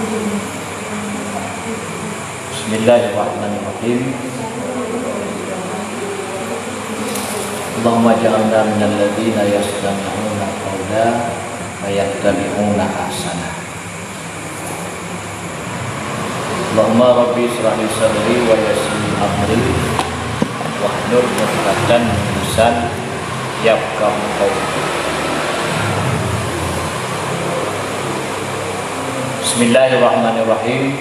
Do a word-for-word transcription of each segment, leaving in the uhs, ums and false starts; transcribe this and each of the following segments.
Bismillahirrahmanirrahim. Allahumma ja'alna minal ladzina yastami'una qawla fayattabi'una ahsanah. Allahumma rabbi israh li sadri wa yassir li amri wahlul 'uqdatam min lisani yafqahu qawli. Bismillahirrahmanirrahim.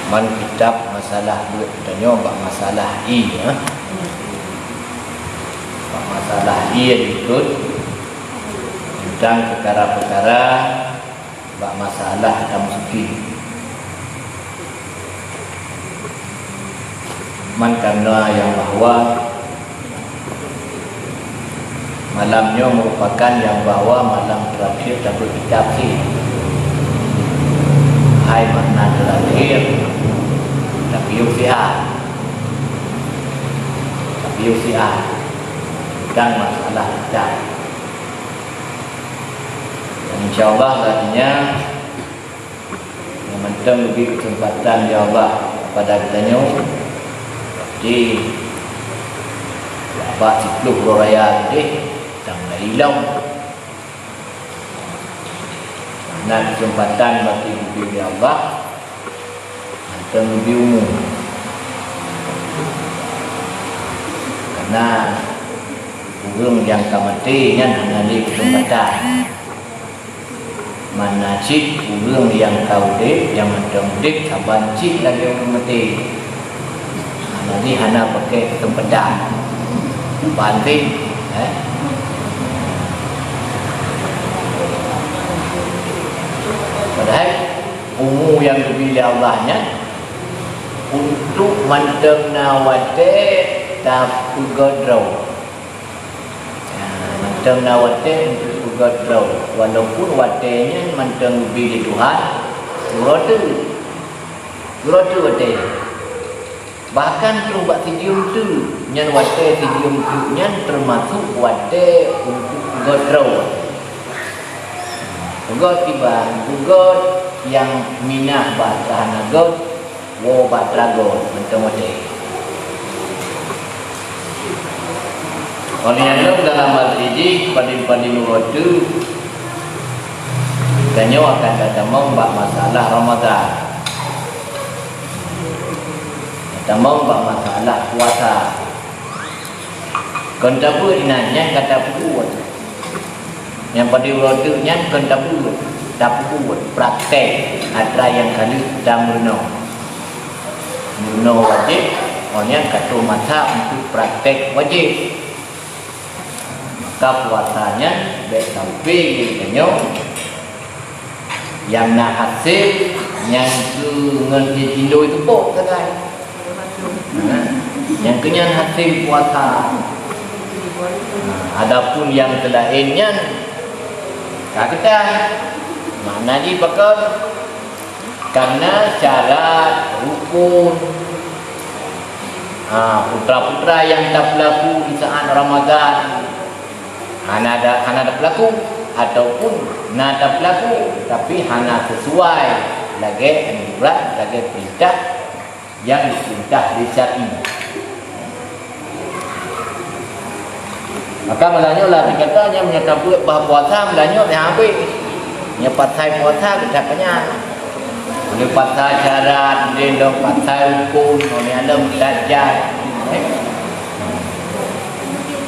Man kitab masalah buet tanyoe bak masalah ie, ya. Bak masalah ie ikot tentang peukara-peukara bak masalah tamasuki. Man kana nyang bahwa malam nyoe meurupakan nyang bahwa malam teurakhir tabeuet kitab sih. Hai makna teurakhir, tapi yue siat. Tapi yue siat. Dan masalah kitab. Dan insya Allah, artinya, nyang mantong leubeh keuseumpatan, ya Allah, pada geutanyoe. Jadi, bak siplôh uroe raya deh, dan ilong. Na keuseumpatan bak leubeh, ya Allah, mantong leubeh umu. Karena ureuëng nyang ka maté nyan hana lé keuseumpatan. Mana cit ureuëng nyang ka udeb, nyang mantong udeb saban cit lagée ureuëng maté. Jadi hana pakai keuseumpatan. Paham, eh? Padahai umu nyang geubri lé Allah nyan untuk mantong na watée tapeugét droe. Nah, mantong na watée untuk peugét droe, walaupun watée nyan mantong geubri lé Tuhan, uroe teuk. Uroe teuk watée. Bahkan troh bak sijeuem teuk, nyan watée sijeuem teuk nyan teumasok watée untuk peugét droe. Peugét kiban, peugét nyang minah bak hana gét, woe bak atra gét, mantong watée. Óh lheueh nyan dalam arti jih, padum-padum uroe teuk, tanyoe akan tatamong bak masalah Ramadan. Tatamong bak masalah puasa. Kon tabeuet inan nyan ka tapeubuet. Nyang padum uroe teuk nyan kon tabeuet, tapeubuet praktek atra nyang ka lheueh tameurunoe. Meurunoe wajéb, óh nyan ka troh masa untuk praktek wajéb. Maka puasa nyan bék sampai lé tanyoe nyang na hasé nyang keu ngon jitindoi teupok sagai. Nah, nyang keu nyan hasé puasa. Nah, adapun nyang teulaén nyan ka keudeh. Makna jih pakon? Karena syarat, rukun, ha, putra-putra nyang tapeulaku di saat Ramadan hana ada, hana tapeulaku, ataupun na tapeulaku tapi hana sesuai lagée anjuran, lagée peurintah nyang dipeurintah lé syar'i. Maka meunyoe lah gata nyang meunyoe tabeuet bah puasa, meunyoe nyang habéh. Nyoe pasai puasa gata keunyan. Uleh pasai syarat, uleh lom pasai rukun, uleh lom tajak.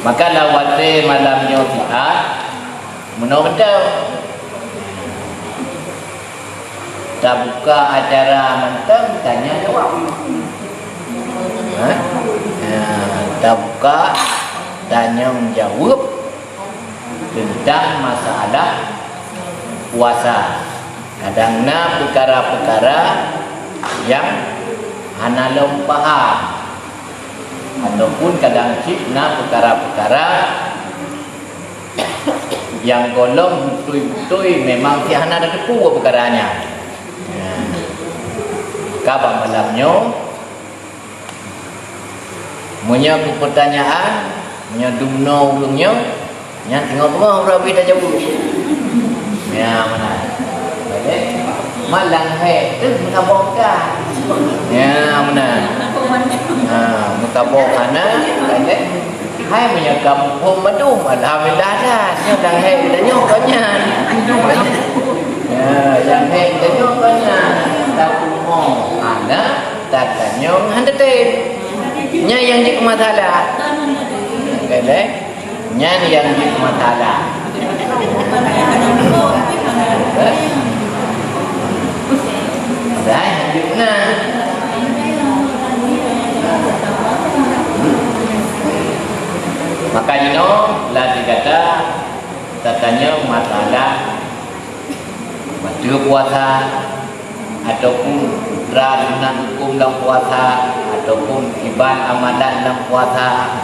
Maka lam watée malam nyoe siat, meunoe mantong. Tabuka acara mantong tanya jawab. Ha? Ha, tabuka tanyong jaweueb teuntang masalah puasa. Kadang na peukara-peukara nyang hana lom paham, ataupun kadang cit na peukara-peukara nyang gohlom beutôi-beutôi memang si hana tateupeue peukara nyan. Nah, ka bak malam nyoe, meunyoe keu peutanyaan, meunyoe dumnoe ureuëng nyoe, Nyan singoh beungoh uroe bit tajaweueb. Ya, meunan. Baik. Malang hai teuh meusaboh ka. Ya, meunan. Ha, meusaboh hana, baik. Hai meunyoe ka muphom mandum, alhamdulillah dah. Nyoe dang hai geutanyoe kon nyan. Ya, dang hai geutanyoe kon nyan. Tapi mo hana, tatanyong hana teutem. Nyan nyang jeuet masalah. Baik. Nyan nyang jeuet masalah. Eh? Dah, jeuet na. Maka jinoe, lah digata tatanyong masalah bateue puasa, ataupun putra sunat huköm lam puasa, ataupun iban amalan lam puasa.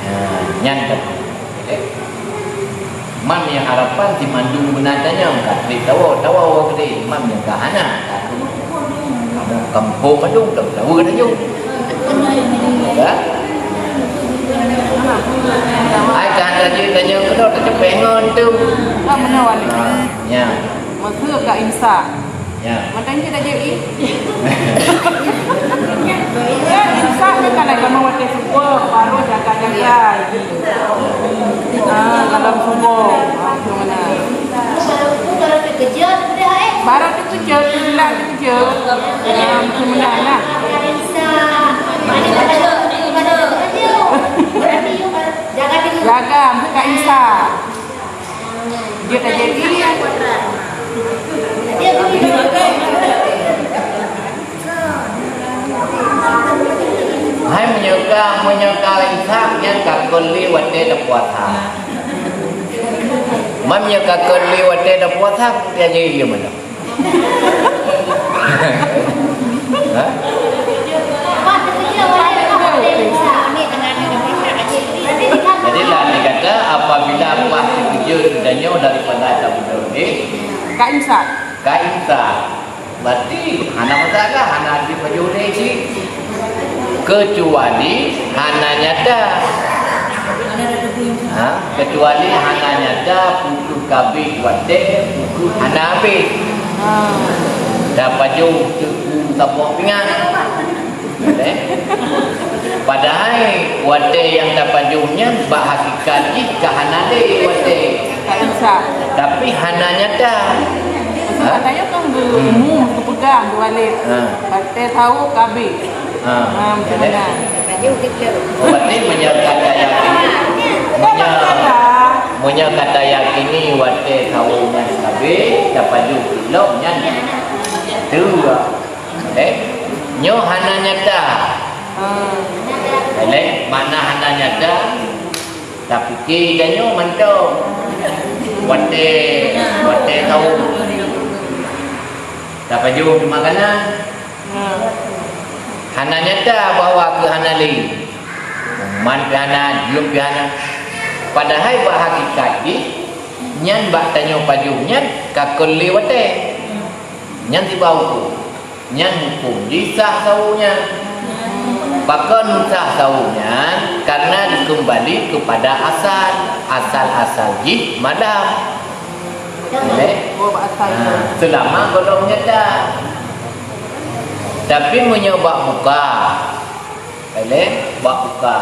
Ha, nyan kan. Eh, man nyang harapan si mandum beuna tanyong ka treb tawoe, tawoe awak gede, man nyang ka hana. Kamu kampung mandum tak tahu kan tu. Ya? Ai kan tadi tanyong kena tercepet ngon tu. Ka meunoe. Ha, ya. Meukeue ka imsak. Ya. Mantong cit dah jadi. Kan imsak ni kan lagi mau watèe subuh, baru jaga-jaga. Ah, dalam subuh. Ah, macam mana? Baru terkejut, eh? Baru terkejut, bilang terkejut. Ah, macam mana lah? Jaga, meukeue ka imsak. Dia tak jadi. Hai meunyoe ka, meunyoe ka imsak nyan ka kon lé watèe tapuasa. Man meunyoe ka kon lé watèe tapuasa, ya jadi dia mana? Ha? Jadi lah dikata apabila pas terkejut geutanyoe daripada tabeudôh, eh? Ka imsak. Ka imsak. Berarti hana masalah, hana jipajoh lé cit. Kecuali hana nyata. Ha? Kecuali hana nyata, pukul ka abéh watèe, pukul hana abéh. Ha. Tapajoh teupeu saboh pingan. Eh? Padahai watèe nyang tapajoh nyan bak hakikat jih ka hana lé watèe. Ka imsak. Tapi hana nyata. Maksud katanya kan geu-, hmm, umum geupeugah dua lé. Ha. Watèe sahô ka abéh. Ha. Ha, macam mana? Oh, berarti meunyoe kata yakin, meunyoe, meunyoe kata yakini watèe sahô nyan ka abéh, tapajoh ilok nyan. Tu. Eh, nyoe hana nyata. Ah. Eleng, makna hana nyata, tapike tanyoe mantong. Watèe, watèe sahô. Tapajoh di makanan. Ah. Hana nyata bahwa keu hana lé. Man pih hana, jeuem pih hana. Padahai bak hakikat jih, nyan bak tanyoe pajoh nyan ka kon lé watèe. Nyan siba huköm. Nyan huköm jih sah sahô nyan. Pakon sah sahô nyan? Karena dikeumbali keupada asal. Asal-asal jih malam. Boleh? Ha, seulama gohlom nyata. Tapi meunyoe bak buka, boleh? Bak buka.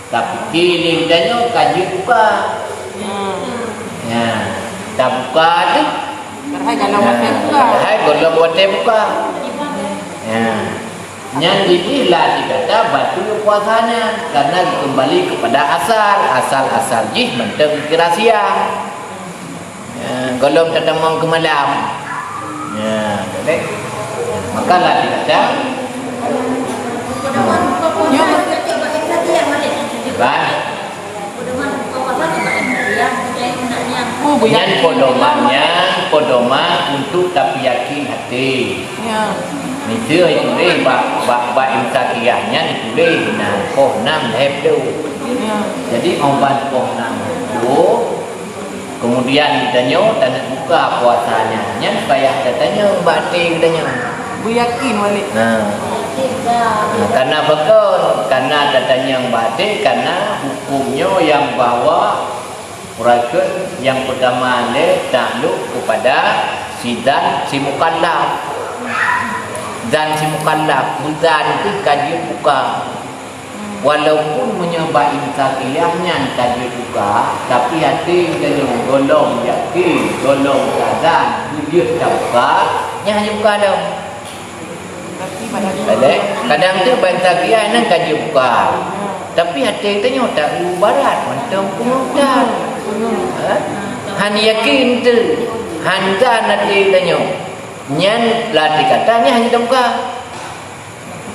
Tapike lé geutanyoe ka jeuet buka. Hmm. Ya. Tabuka tu. Padahai gohlom watèe buka. Padahai gohlom watèe buka. Ya. Nyan jih lah dikata bateue puasa nyan, karena dikeumbali keupada asal. Asal-asal jih mantong geukira siang. Eh, gohlom tatamong keu malam. Ya, jadi, maka lah dikata. Bah. Nyan pedoman nyan, pedoman untuk tapi yakin hati. Ya. Miseue tuléh bak, bak, bak imsakiyah nyan dituléh na poh nam lhèe ploh. Ya. Jadi, 'oh ban poh nam lhèe ploh, Kemudian geutanyoe taneuk buka puasa nyan, nyan payah tatanyong bak até geutanyoe. Beuyakin, Walid. Nah. Nah, karena pakon, karena tatanyong bak até, karena huköm nyoe nyang bahwa Ureueng nyang peutama lé taklok keupada si zan si mukallaf. Zan si mukallaf, beuzan itu ka jeuet buka. Walaupun meunyoe bak insa qiyah nyan ka jeuet buka, tapi até geutanyoe gohlom yakin, gohlom tazan, beujeuet tabuka, nyan hana buka lom. Kadang tu bak insa qiyah nyan ka jeuet buka. Tapi até geutanyoe taklok barat, mantong peungutat. Ha? Han yakin tu. Han zan até geutanyoe. Nyan latih kata nyan hana tabuka.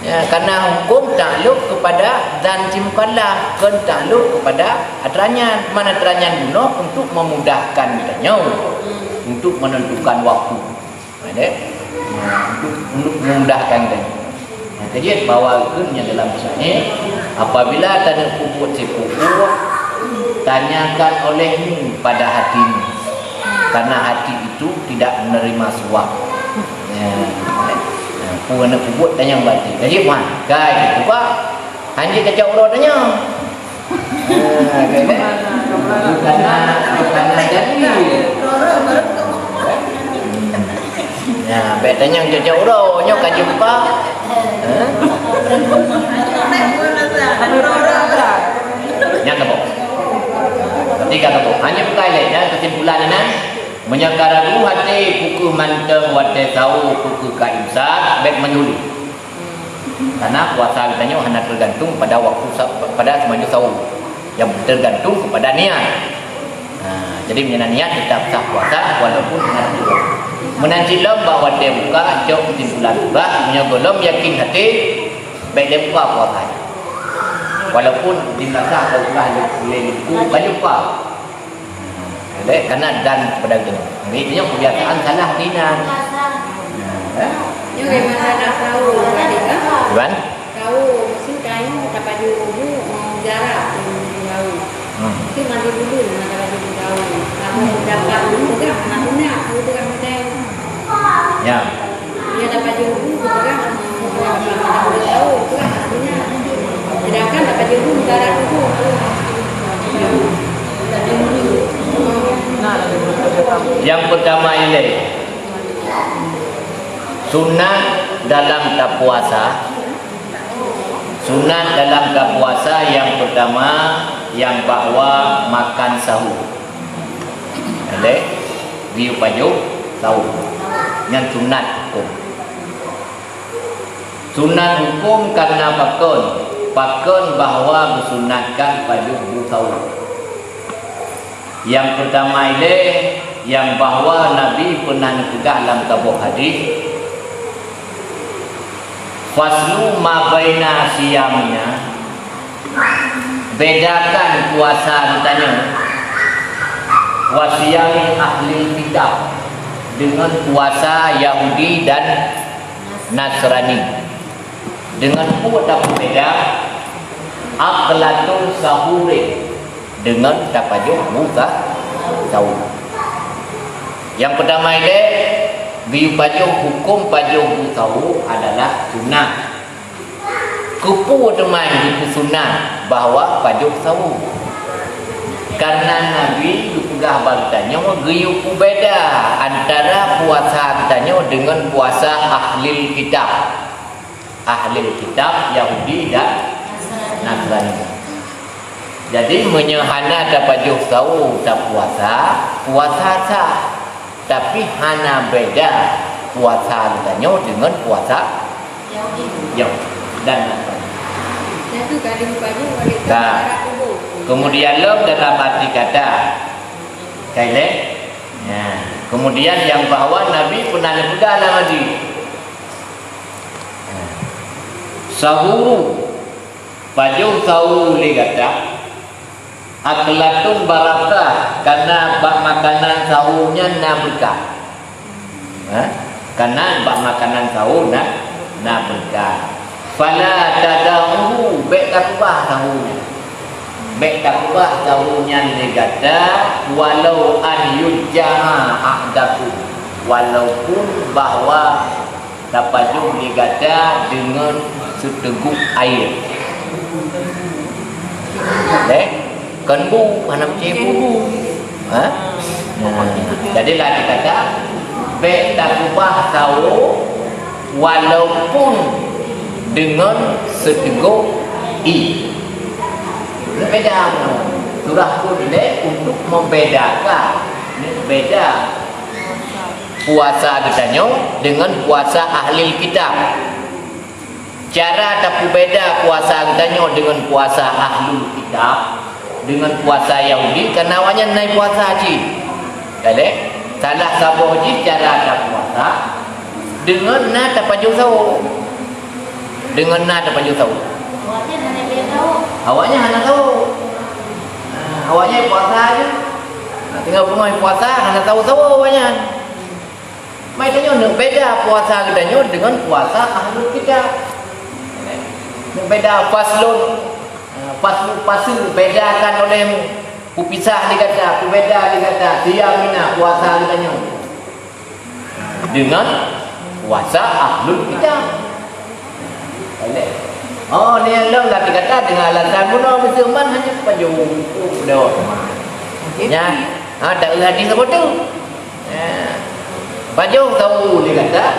Ya, karena hukum taklok keupada zan si mukallaf, kon taklok keupada atra nyan. Mana atra nyan bunoe untuk memudahkan geutanyoe, untuk menentukan waktu. Ada? Untuk, untuk memudahkan geutanyoe. Nah, jadi bahwa hukumnya dalam sini, apabila taneuk peubuet sipuku, tanyakan olehmu pada hatimu. Karena hati itu tidak menerima suap. Ya. Nah, peue hana peubuet tanyong bak até. Jadi, wan, kai buka. Hanjeuet kacok uroe tanyong. Ah, kan? Bukan nak, bukan nak jadi. Ya, bèk tanyong cok-cok uroe, nyoe ka jumpa. Ha? Nyan teupeue. Berarti ka teupeue. Hanya bukan ilèe, nyan kesimpulan inan. Meunyoe ka ragu até, peu kheueh mantong watèe sahô, peu kheueh ka imsak, bèk meunyoe. Karena puasa geutanyoe hana tergantung pada waktu sa-, pada seumaju sahô. Yang tergantung kepada niat. Ha, jadi meunyoe na niat tetap sah puasa walaupun hana ragu. Meunan cit lom bak watèe buka, cok kesimpulan uroe, meunyoe gohlom yakin até, bèk lé buka puasa. Walaupun dirasa atau ulah lé, lé, lé, lé, lé, Dek, karena dan kepada geutanyoe. Jadi, nyoe kebiasaan salah dinan. Eh? Nyoe memang ada tahu tadi, kan? Tuan? Tahu, mesti kain dapat diubu, mau jarak pun tahu. Hmm. Mesti mandi dulu, nak dapat diubu tahu. Kamu dapat dulu kan, nak guna, tahu tu kan, macam. Ya. Dia dapat jumpa orang, orang dapat jumpa orang, sedangkan dapat jumpa negara itu. Yang pertama ini, sunat dalam tapuasa. Sunat dalam tapuasa yang pertama, yang bahwa makan sahur. Ada? Geuyue pajoh sahur. Nyan sunat hukum. Sunat hukum karena pakon? Pakon bahwa geusunatkan pajoh bu sahur. Yang pertama ilèe, yang bahwa Nabi pernah neupeugah lam saboh hadis, "Faslu ma baina siyamina," bedakan puasa geutanyoe, "wa siyami ahlil kitab," dengan puasa Yahudi dan Nasrani. Dengan peue tapeubeda? Aklatul sahurin, dengan tapajoh bu sa-, sahur. Yang pertama ilèe, geuyue pajoh, hukum pajoh bu sahur adalah sunat. Keupeue teuma geupeusunat bahwa pajoh sahur? Karena Nabi geupeugah bak geutanyoe geuyue peubeda antara puasa geutanyoe dengan puasa ahlil kitab. Ahlil kitab, Yahudi dan Nasrani. Jadi, meunyoe hana tapajoh sahur tapuasa, puasa sah. Tapi hana beda puasa geutanyoe deungon puasa Yahudi dan Nasrani. Nah, kemudian lom dalam arti kata, ka ilèe? Nah, kemudian nyang bahwa Nabi pernah neupeugah lam hadis, nah, sahuru, pajoh sahur lé gata, aklatun barakah, karena bak makanan sahur nyan na beureukat. Ha? Karena bak makanan sahur na, na beureukat. Fala tada'uhu, bèk takeubah sahur nyan. Bèk takeubah sahur nyan lé gata, walau an yujja'a ahdakum, walaupun bahwa tapajoh lé gata deungon siteugok air. Deh, kon bu, hana peucaya bu. Ha? Nah, jadilah dikata, bèk takeubah sawoe walaupun deungon siteugok ié. Beda. Surah Hud lé untuk membedakan, beda puasa geutanyoe dengan puasa ahli kitab. Cara tapeubeda puasa geutanyoe dengan puasa ahlul kitab, dengan puasa Yahudi, karena awaknyan na puasa cit. Kaleh, salah saboh jih cara tapuasa dengan na tapajoh sawoe. Dengan na tapajoh sawoe. Awaknyan hana sawoe. Nah, awaknyan puasa aja. Nah, tinggai beungoh puasa, hana sawoe-sawoe awaknyan. Makajih tanyoe neubeda puasa geutanyoe dengan puasa ahlul kitab. Neubeda faslun, eh, faslu, fasl, bedakan olehmu. Kupisah di gata, kubeda di gata, siam mina puasa geutanyoe dengan puasa ahlul kitab. Oh, ni lom lah dikata dengan alasan bunoe, miseue man hanya pajoh. Oh, dah. Ya. Ha, tak ada hadis apa tu? Ya. Pajoh sawoe dikata,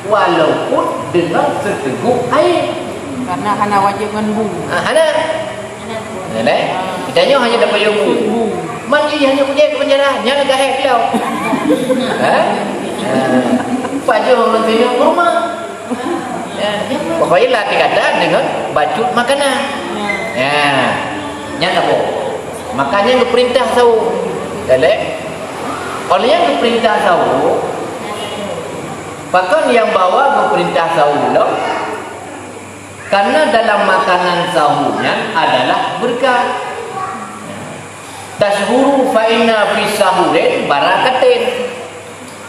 walaupun dengan siteugok ié. Karena hana wajéb ngon bu. Ha, hana. Nah, deh. Kita nyoe hanya dapat ilmu. Man ié hanya kujak ke penjara, nyan ka hék beliau. Ha? Ha. Pajoh ngon sinoe kurma. Ya. Pokoknya lah dikata dengan bacut makanan. Ya. Nyan apa? Makanya geuperintah sawoe. Dalek. Oleh nyang geuperintah sawoe, pakon nyang bawa geuperintah sawoe lom? Karena dalam makanan sawoe nyan adalah beureukat. Tasuhuru fa inna fi sahurin barakatin.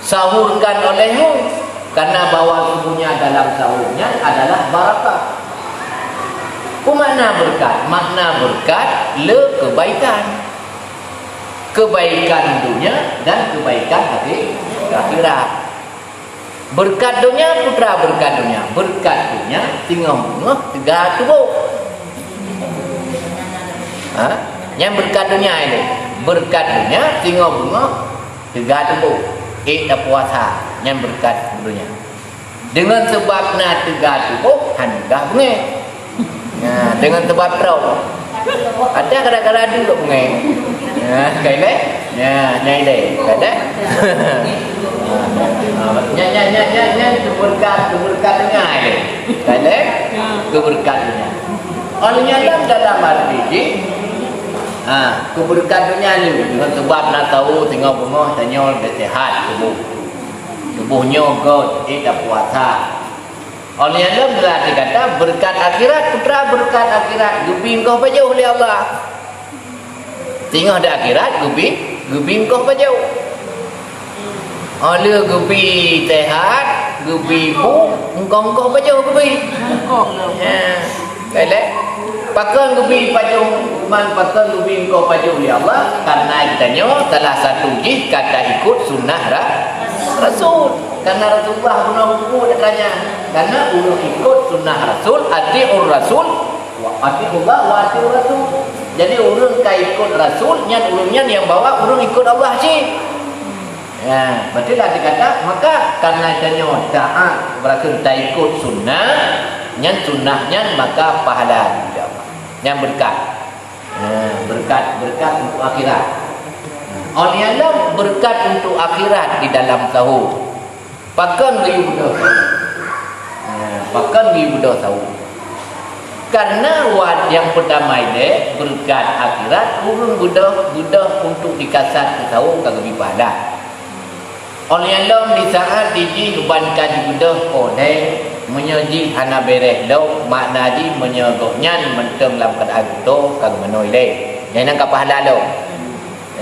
Sahurkan olehmu, karena bahwa sungguhnya dalam sahur nyan adalah barakah. Peue makna beureukat? Makna beureukat le kebaikan. Kebaikan dunia dan kebaikan akhi-, akhirat. Beureukat donya, peue treuk beureukat donya? Beureukat donya, singoh beungoh teuga tuboh. Ha? Nyan beureukat donya ilée. Beureukat donya, singoh beungoh teuga tuboh. Ék tapuasa, nyan beureukat donya. Deungon sabab na teuga tuboh, han mudah beungéh. Ya, deungon sabab droe. Ada kadang-kadang duek lom ngai. Ya, kai lé. Ya, nyai lé. Kai lé. Nya, nya, nya, nya, nya, keubeureukatan, keubeureukatan ngai lé. Kai lé. Keubeureukatan nyan. Oleh nyan dalam, dalam arti jih, ha, keubeureukatan nyan ni, deungon sabab na tahu, singoh beungoh, tanyoe lé seuhat tuboh. Tuboh nyoe göt, ék tapuasa. Oleh nyan lom geulatih gata beureukat akhirat, peue treuk beureukat akhirat, geubi eungkôh pajoh lé Allah. Singoh di akhirat, geubi, geubi eungkôh pajoh. Óh lheueh geubi seuhat, geubi bu, eungkôh-eungkôh pajoh geubi. Ya. Baiklah. Pakon geubi pajoh, man pakon geubi eungkôh pajoh lé Allah? Karena geutanyoe salah satu jih ka taikot sunnah ra-, Rasul. Karena Rasulullah bunoe buku dak tanya. Karena ureuëng ikot sunnah Rasul, atiur Rasul, wa atiullah wa atiur Rasul. Jadi ureuëng ka ikot Rasul, nyan ureuëng nyan nyang bawa ureuëng ikot Allah cit. Ya, berarti lah dikata, maka karena tanyoe taat, berarti taikot sunnah, nyan sunnah nyan maka pahala di Allah. Nyan beureukat. Ha, beureukat, beureukat untuk akhirat. Ha, oleh nyan lom beureukat untuk akhirat di dalam sahur. Pakon geuyue beudôh sahur? Ha, pakon geuyue beudôh sahur? Karena wat nyang peutama ilée beureukat akhirat, ureuëng beudôh, beudôh untuk dikasat keu sahur ka geubi pahala. Óh lheueh nyan lom di saát jih ban ka jibeudôh po deh, meunyoe jih hana béreh lom, makna jih meunyoe gobnyan mantong lam keuadaan kuto ka geumanoe ilée. Nyan ka pahala lom.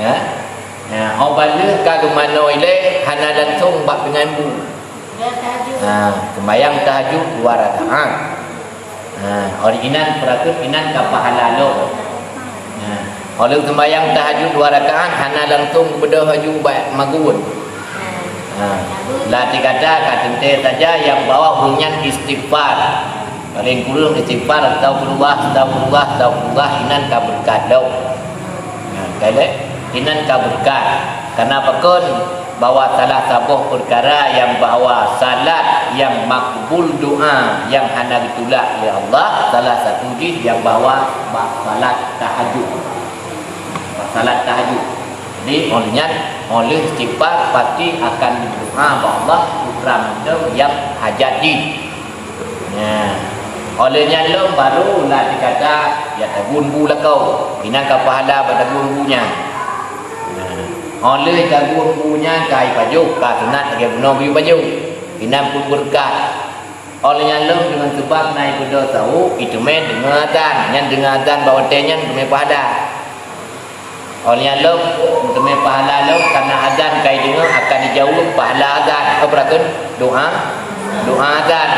Ya. Ya, óh ban lheueh ka geumanoe ilée hana langsong bak pingan bu. Ha, seumbahyang tahajud dua rakaat. Ha, óh lheueh inan peuratot inan ka pahala lom. Ha, óh lheueh seumbahyang tahajud dua rakaat hana langsong geubeudôh laju bak magun. Ha, lah dikata ka teuntée saja nyang bawa ureuëng nyan istighfar. Paléng kureueng istighfar, astagfirullah, astagfirullah, astagfirullah, inan ka beureukat lom. Ha, ka lheueh? Inan ka beureukat. Kareuna pakon? Bahwa salah saboh peukara nyang bahwa salat nyang makbul doa nyang hana geutulak lé Allah, salah satu jih nyang bahwa bak salat tahajud. Bak salat tahajud. Jadi, óh lheueh nyan, óh lheueh istighfar, pasti akan doa bak Allah, putra mandum nyang hajat jih. Nah, óh lheueh nyan lom baru lah dikata, ya, tagun bu lakoe. Inan ka pahala bak tagun bu nyan. Nah, óh lheueh tagun bu nyan ka ipajoh, ka sunat lagée bunoe geuyue pajoh. Inan pun beureukat. Óh lheueh nyan lom deungon seubab na ibeudôh sawo, iteumé deungoe azan. Nyan deungoe azan bak watée nyan teumé pahala. Óh lheueh nyan lom, teumé pahala lom, kareuna azan ka ideungoe akan ijaweueb pahala azan. Oh, peurakeun doa, doa azan.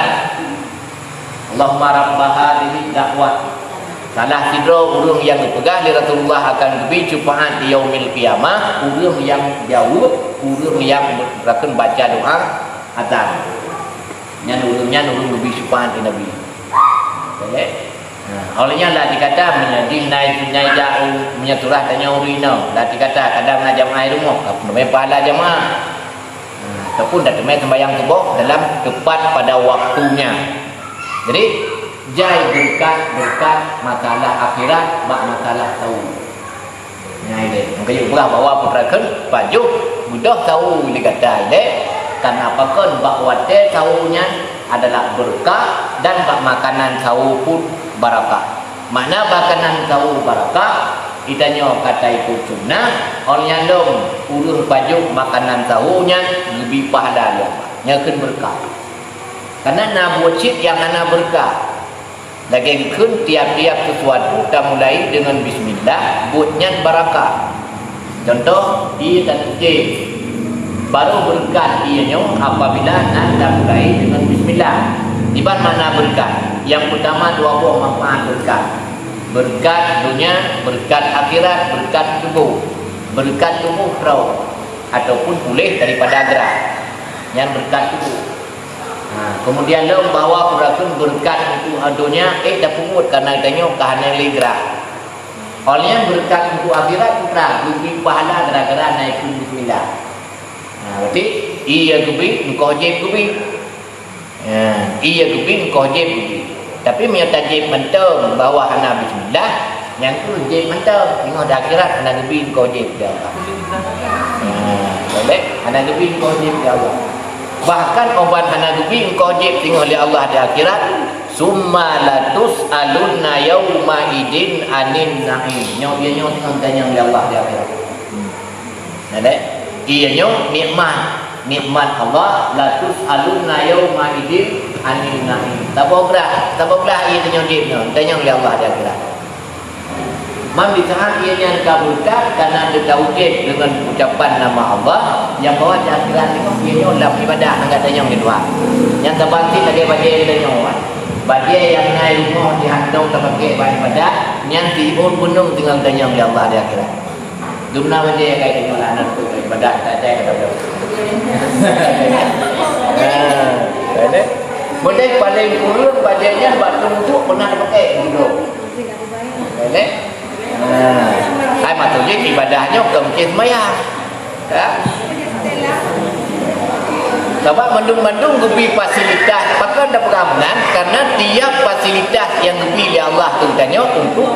Allahumma rabba hadzihid da'wah. Salah sidroe ureuëng nyang geupeugah lé Rasulullah akan geubri syufaat di yaumil qiyamah, ureuëng nyang jaweueb, ureuëng nyang peurakeun baca doa azan. Nyan ureuëng nyan ureuëng geubri syufaat lé Nabi. Oke? Nah, óh lheueh nyan lah dikata, meunyoe jih na, na ijak u, meunyoe surah tanyoe ureuëng inoe, lah dikata kadang na jamaah i rumoh, ka peuneumé pahala jamaah. Nah, ataupun dak teumé sembahyang suboh dalam tepat pada waktunya. Jadi, jai beureukat-beureukat masalah akhirat bak masalah sawo. Nyan ilée. Maka yue peugah bahwa peue teurakeun pajoh beudôh sawo lé gata ilée, kareuna pakon bak watée sawo nyan adalah beureukat dan bak makanan sawo pun barakah. Makna makanan sawo barakah, geutanyoe ka taikot sunnah, óh lheueh nyan lom ureuëng pajoh makanan sawo nyan geubri pahala lom. Nyan kheun beureukat. Kareuna na buet cit nyang hana beureukat. Lagée geukheun, tiap-tiap sesuatu tamulai deungon bismillah, buet nyan barakah. Cuntoh, ié taneueb jép. Baru beureukat ié nyoe apabila na tamulai deungon bismillah. Kiban makna beureukat? Nyang peutama dua boh manfaat beureukat. Beureukat donya, beureukat akhirat, beureukat tuboh. Beureukat tuboh troh ataupun puléh daripada grah. Nyan beureukat tuboh. Ha, keumudian lom bahwa peue teurakeun beureukat untuk donya, ék tapeubuet kareuna geutanyoe ka hana lé grah. Óh lheueh nyan beureukat untuk akhirat, peue teuma geubri pahala gara-gara na ikheun bismillah. Ha, berarti ié geubri, eungkoh jép geubri. Ha, ié geubri, eungkoh jép geubri. Tapi meunyoe tajép mantong bahwa hana bismillah, nyan keuh jép mantong, singoh di akhirat hana geubri eungkoh jép lé Allah. Ha, boleh? Hana geubri eungkoh jép lé Allah. Bahkan óh ban hana geubri eungkoh jép singoh lé Allah di akhirat, "Tsumma latus'alunna yauma idzin 'anin na'im." Nyoe, ié nyoe singoh geutanyong lé Allah di akhirat. Nah, dek, ié nyoe nikmat, nikmat Allah, "Latus'alunna yauma idzin 'anin na'im." Saboh grah, saboh grah ié tanyoe jép nyoe, tanyong lé Allah di akhirat. Man di saat ié nyan ka beureukat, kareuna teuka udeb deungon ucapan nama Allah, nyang bahwa di akhirat nyoe ié nyoe lam ibadah nyang ka tanyong lé Tuhan. Nyan saban cit lagée bajée tanyoe. Bajée nyang na i rumoh jihantong tapakék bak ibadah, nyan siôn beunong tinggai tanyong lé Allah di akhirat. Dumna bajée nyang ka itunyok lah aneuk tu ibadah tajai kata beliau. Nah, ini. Mungkin paling kureueng bajée nyan bak teuntuk pernah dipakai dulu. Ini. Nah, ai maksud jih ibadah nyoe bukan mungkin sembahyang. Ya. Sebab mandum-mandum geubri fasilitas, pakon tapeugah meunan, karena tiap fasilitas nyang geubri lé Allah tu tanyoe untuk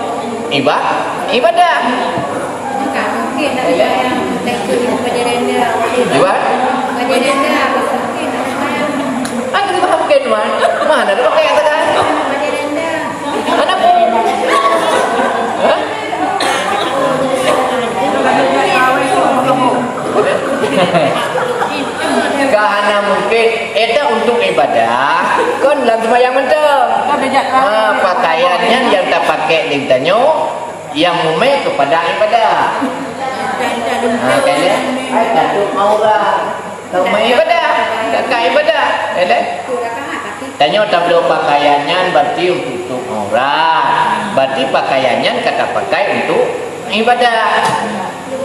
iba-, ibadah. Iban? Ah, kita faham kan, Wan? Mana ada pakai yang tadi? Mana pun? Hah? Ka hana mungkin. Éta untuk ibadah, kon lam sembahyang mantong. Ha, pakaian nyan nyang tapakai lé tanyoe, nyang mumai kepada ibadah. Ha, kan, ya? Ai, tatup aurat. Teuma ibadah, ka ibadah, eleh. Tanyoe tabloe pakaian nyan berarti untuk tutup aurat. Berarti pakaian nyan ka tapakai untuk ibadah.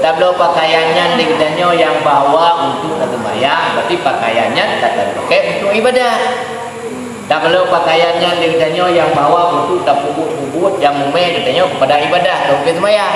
Tabloe pakaian nyan di tanyoe nyang bahwa untuk taseumbahyang, berarti pakaian nyan ka tapakai untuk ibadah. Tabloe pakaian nyan di tanyoe nyang bahwa untuk tapeubuet-peubuet nyang mumai di tanyoe kepada ibadah, atau ke seumbahyang.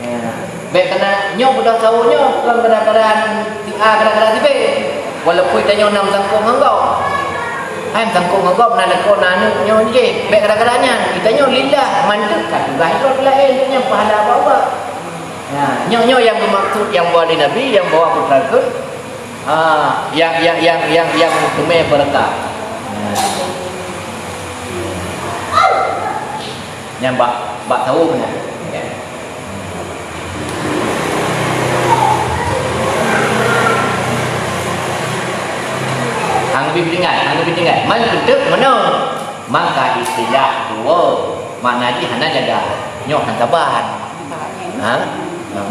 Ya. Bèk kana nyoe beudôh sawoe nyoe, kon gara-gara si A, gara-gara si B. Walaupun tanyoe na meusangkot ngon gob. Hai meusangkot ngon gob, na lakoe, na aneuk nyoe jih. Bèk gara-gara nyan. Tanyoe lillah, mandum ka tugaih droe laén, nyan pahala bak Allah. Ya, nyoe, nyoe nyang geumaksud nyang buet lé Nabi, nyang bahwa peutreukeuh, ah, nyang, nyang, nyang, nyang, nyang teumé beureukat. Ya. Nyang bak, bak sawoe nyan. Hana geubri tinggai, hana geubri tinggai. Man keuneuk meunoe. Maka istilah dua, makna jih hana jaga. Nyoe hana saban. Ha?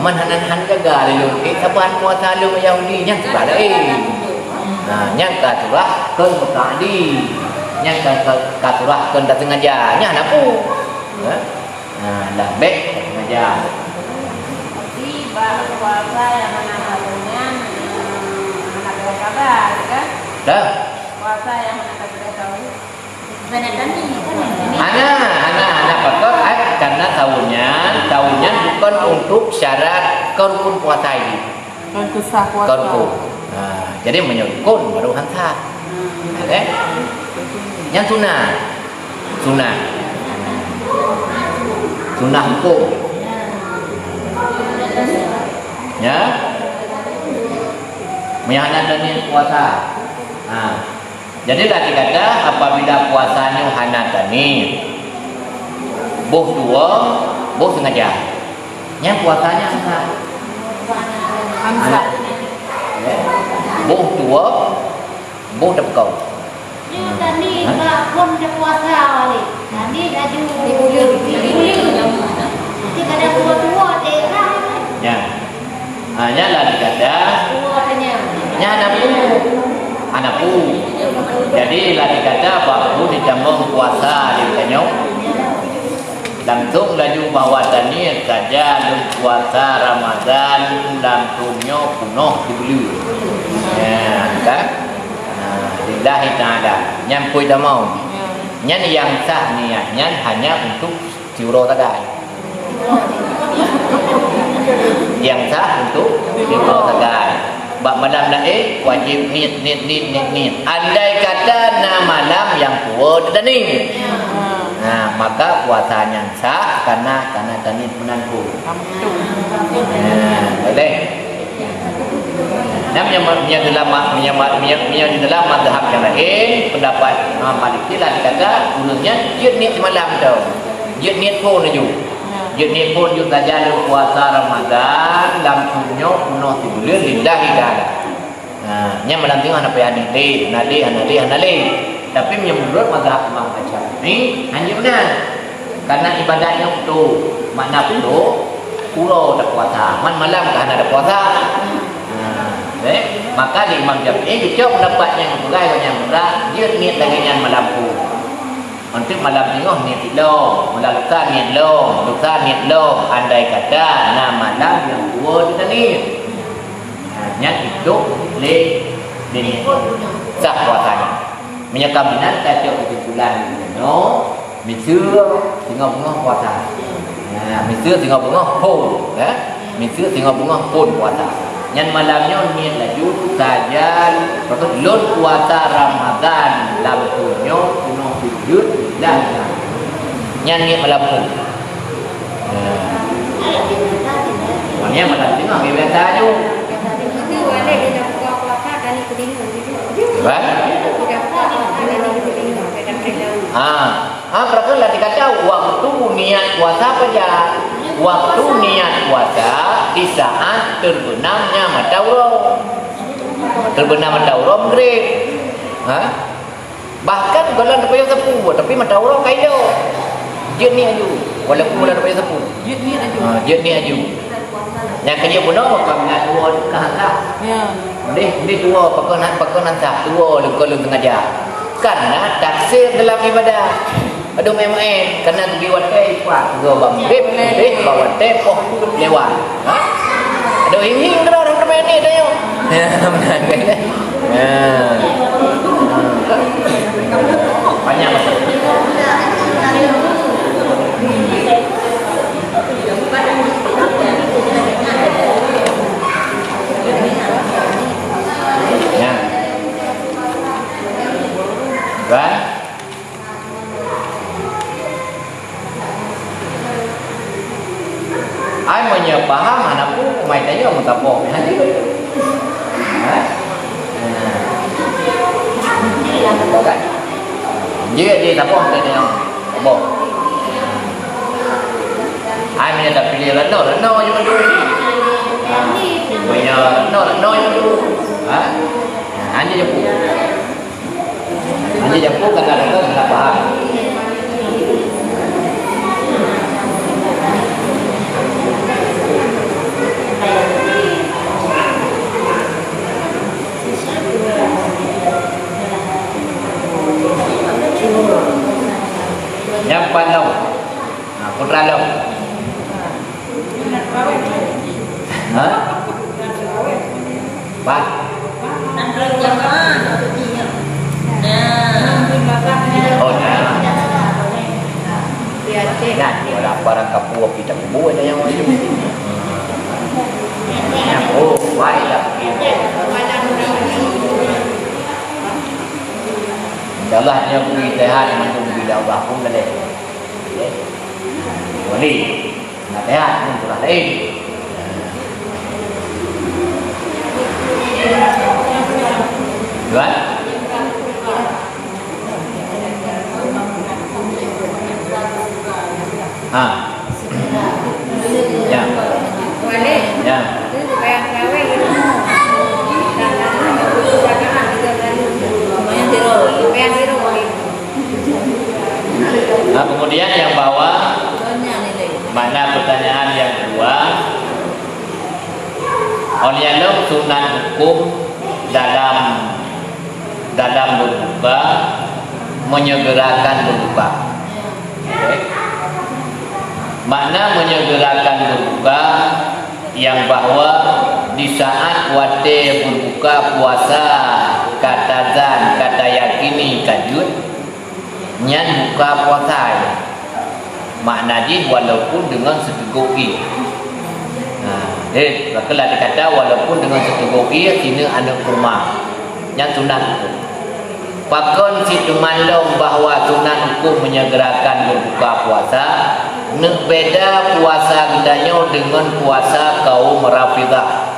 Man hana, hana jaga lé lôn. Eh, saban kuasa lôn Yahudi nyan saban laén. Ha, nyan ka surah kon muta'addi. Nyan ka, ka, ka surah kon tasengaja. Nyan hana peue. Ha? Ha, dah bèk tasengaja. Puasa nyang hana tahu nyan, eh, hana tahu sabar, kan? Dah. Puasa nyang hana tahu sabar. Hana, hana, hana pakon, ai, karena tahu nyan, tahu nyan bukan untuk syarat ke rukun puasa ini. Kon keusah puasa. Kon rukun. Ha, jadi meunyoe rukun baru han sah. Hmm. Oke? Nyang sunat. Sunat. Sunat hukum. Ya? Meunyoe hana taniet puasa. Ha. Jadi, lagèe gata apabila puasa nyoe hana taniet, boh tuwoe, boh seungaja. Nyan puasa nyan sah. Sah. Ya. Boh tuwoe, boh tapeukawen. Nyoe taniet bak phon teupuasa wali. Taniet laju dibuleuen. Dibuleuen. Nanti kada tuwoe-tuwoe, dek lah. Ya. Ha, nyan lah dikata. Tuwoe tanya. Nyan hana peue. Hana peue. Jadi lah dikata bak peue ditamong puasa di tanyoe. Langsung laju bahwa taniet saja lôn puasa Ramadan lam thôn nyoe peunoh sibuleuen. Ya, kan? Ha, lillahi ta'ala. Nyan peue tamong. Nyan nyang sah niat nyan hanya untuk siuroe sagai. Nyang sah untuk siuroe sagai. Bak malam laén wajéb niet, niet, niet, niet, niet. Andai kata na malam nyang tuwoe teuh taniet. Ha, maka puasa nyan sah karena, karena taniet meunan phon. Ha, boleh. Nah, meunyoe, meunyoe dalam ma-, meunyoe ma-, meunyoe, meunyoe di dalam mazhab nyang laén, pendapat Imam Maliki lah dikata, ureueng nyan jeuet niet simalam tu. Jeuet niet phon laju. Jeuet niet phon jeuet saja lôn puasa Ramadan lam thôn nyoe peunoh sibuleuen lillahi ta'ala. Ha, nyan malam singoh hana payah niet lé, hana lé, hana lé, hana lé. Tapi meunyoe meunurot mazhab Imam Asyafi'i, hanjeuet meunan. Karena ibadat nyoe putôh, makna putôh, uroe tapuasa, man malam ka hana tapuasa. Ha, eh, maka di Imam Syafi'i geucok pendapat nyang peugah, nyang peugah jeuet niet lagèe nyan malam phon. Untuk malam singoh niet lom, malam lusa niet lom, lusa niet lom, andai kata na malam nyang tuwoe teuh taniet. Ha, nyan idop lé, lé niet. Sah puasa nyan. Meunyoe ka meunan, tacok keusimpulan nyoe, miseue singoh beungoh puasa. Nah, miseue singoh beungoh phon, ya. Miseue singoh beungoh phon puasa. Nyan malam nyoe niet laju sajan, maksud lôn puasa Ramadan lam thôn nyoe peunoh sibuleuen dan nyan niet malam phon. Nah. Nyan malam singoh biasa aju. Kan? Ah, ah, berarti lah dikata waktu niat puasa apa aja? Waktu niat puasa di saat terbenamnya mata uroe. Terbenam mata uroe maghrib. Ha? Bahkan gohlom teupajoh sapeue, tapi mata uroe ka ilok. Jeuet niet aju. Walaupun gohlom teupajoh sapeue. Jeuet niet aju. Ha, jeuet niet aju. Nyang keujeuet bunoe, apabila tuwoe ka sah. Ya. Deh, deh tuwoe, pakon, pakon han sah, tuwoe leukoe lôn sengaja. Karena taksir dalam ibadah. Aduh, maén-maén, karena geubi watèe, wah, geuba maghrib, deh, ba watèe, poh, lewat. Ha? Aduh, ini kena orang teman ni, tanya. Ya, benar. Ya. Panjang. Ya. Kan? Ai meunyoe paham hana peue, mai tanyoe meusaboh meuhan jeuet. Ha? Jeuet di saboh meuhan tanyoe. Saboh. Ai meunyoe tapiléh reunoe, reunoe jeuet. Ha? Meunyoe reunoe, reunoe jeuet. Ha? Ha, nyan jeuet. Hanya jampu kadang-kadang salah paham. Nyang panom. Ha, putra lom. Bah. Nah. Oh, nah. Nah, wala barang kapur kita kubur ada yang wajib. Oh, baiklah. InsyaAllah, nyoe bri sehat, mandum bri Allah pun boleh. Boleh. Nah, sehat, ni surah lain. Tuan? Ha. Ya. Ya. Nah, kemudian yang bawah, makna pertanyaan yang kedua, oleh Allah sunat hukum dalam, dalam berbuka, menyegerakan berbuka. Okey. Makna menyegerakan berbuka, yang bahwa di saat watée berbuka puasa ka tazan, ka tayakini ka jeuet, nyan buka puasa. Makna jih walaupun dengan seteguk ié. Nah, eh, bahkan lah dikata walaupun dengan seteguk ié, sineuk aneuk kurma. Nyan sunat hukum. Pakon cit teuma lom bahwa sunat hukum menyegerakan berbuka puasa, neuk beda puasa geutanyoe deungon puasa kaum Rafidhah.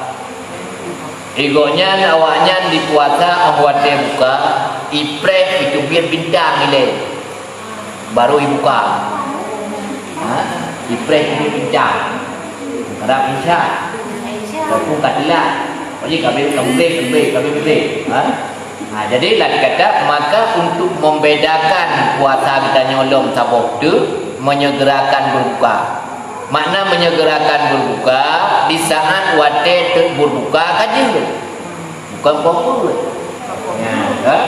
Di gobnyan awaknyan di puasa óh watée buka, ipreh iteubiet bintang ilée. Baru ibuka. Ha? Ipreh keubiet bintang. Kadang insya. Ataupun ka teulat. Jadi, ka abéh, ka abéh, ka abéh, ka abéh. Ha? Ha, jadi, lagée kata, maka untuk membedakan puasa geutanyoe lom saboh teuk, menyegerakan berbuka. Makna menyegerakan berbuka, di saat watée teuk berbuka ka jeuet. Bukan poh peuet. Nyan, kan?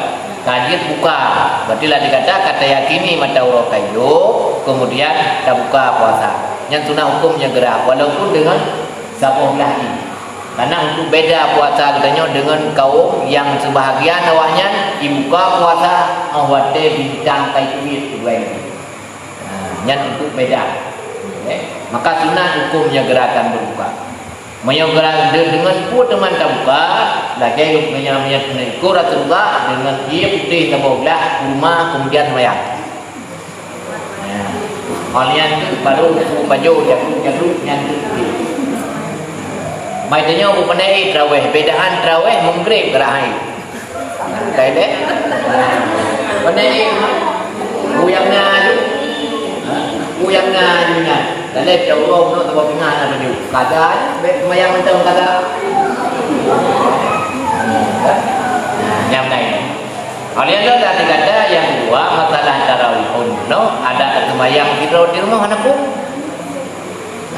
Ka jeuet buka. Berarti lah dikata, ka tayakini mata uroe ka jok, kemudian tabuka puasa. Nyan sunat hukum menyegera, walaupun dengan saboh blah ié. Karena untuk beda puasa geutanyoe dengan kaum yang sebahagian awaknyan ibuka puasa óh watée bintang ka iteubiet keudua ié. Ha, nyan untuk beda. Okey? Maka sunat hukum menyegerakan berbuka. Meunyoe geura-, de-, deungon peue teuma tabuka, lagée meunyoe, meunyoe, meunyoe ikôt Rasulullah deungon ié putéh saboh blah kurma kemudian seumayang. Ya. Óh lheueh nyan baru peue pajoh jagroe-jagroe nyan teuk. Mai tanyoe bukon ié traweh, bedaan traweh meungréb geurahai. Kai deh. Pandai ni. Kuyang na aju. Ha? Kuyang na aju nyan. Daleh cawong nak tabah pingah na baju. Kada, bek semayang macam kada. Nyam lain. Oleh itu, tadi kata yang kedua, masalah tarawih. Oh, no, ada semayang sidroe di rumah, anak pun.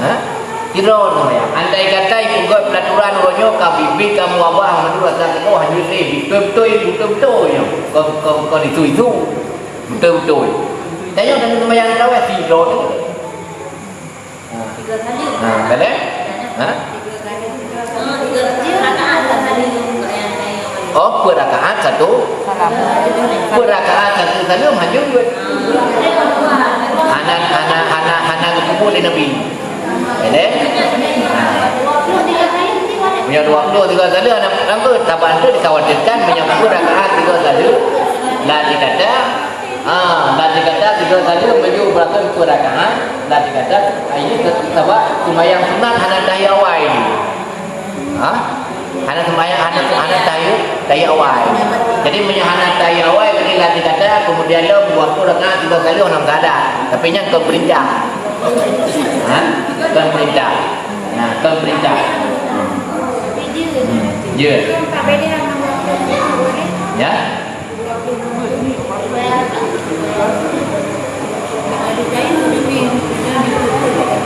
Ha? Sidroe seumbahyang. Andai kata ipeugét peulaturan uroe nyoe ka biet-biet kamoe abah meunurot rasa keudroe hana jeuet lé, beutôi-beutôi, beutôi-beutôi nyoe. Kon, kon, kon isu-isu. Beutôi-beutôi. Tanyoe dan seumbahyang tarawih sidroe tu. Ha. Ha, boleh? Ha? Oh, peurakaat satu. Peurakaat satu salam hanyut. Hana, hana, hana, hana geupeubuet lé Nabi. Boleh? Meunyoe dua puluh tiga salam hana rambut, saban tu dikhawatirkan meunyoe peurakaat tiga salam, lah dikata, ah, lah dikata tiga salam meunyoe berapa peurakaat, lah dikata, ah, ini sabab seumbahyang sunat hana tahiyat awai ni. Ha? Hana seumbahyang, hana, hana tahiyat, tahiyat awai. Jadi, meunyoe hana tahiyat awai, jadi lah dikata, kemudian lo buat tu rakaat tiga kali orang tak ada. Tapi nyan kon perintah. Ha? Kon perintah. Nah, kon perintah. Hmm. Ya. Ya?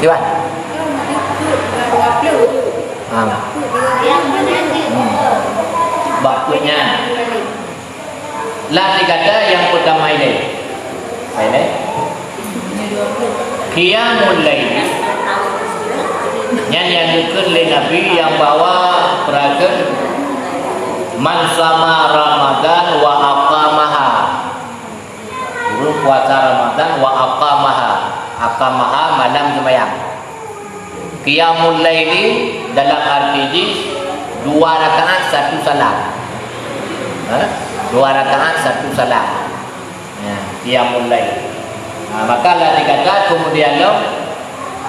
Kiban? Ha. Hmm. Bak peuet nyan. Lah dikata nyang peutama ilée. Ilée. Qiyamul lail. Nyan nyang geukheun lé Nabi nyang bahwa peuraseueng Man sama Ramadan wa aqamaha. Ureuëng puasa Ramadan wa aqamaha. Aqamaha, malam seumayang. Qiyamul laili dalam arti jih dua rakaat satu salam. Ha? Dua rakaat satu salam. Ya, qiyamul lail. Ha, maka lah dikata kemudian lom,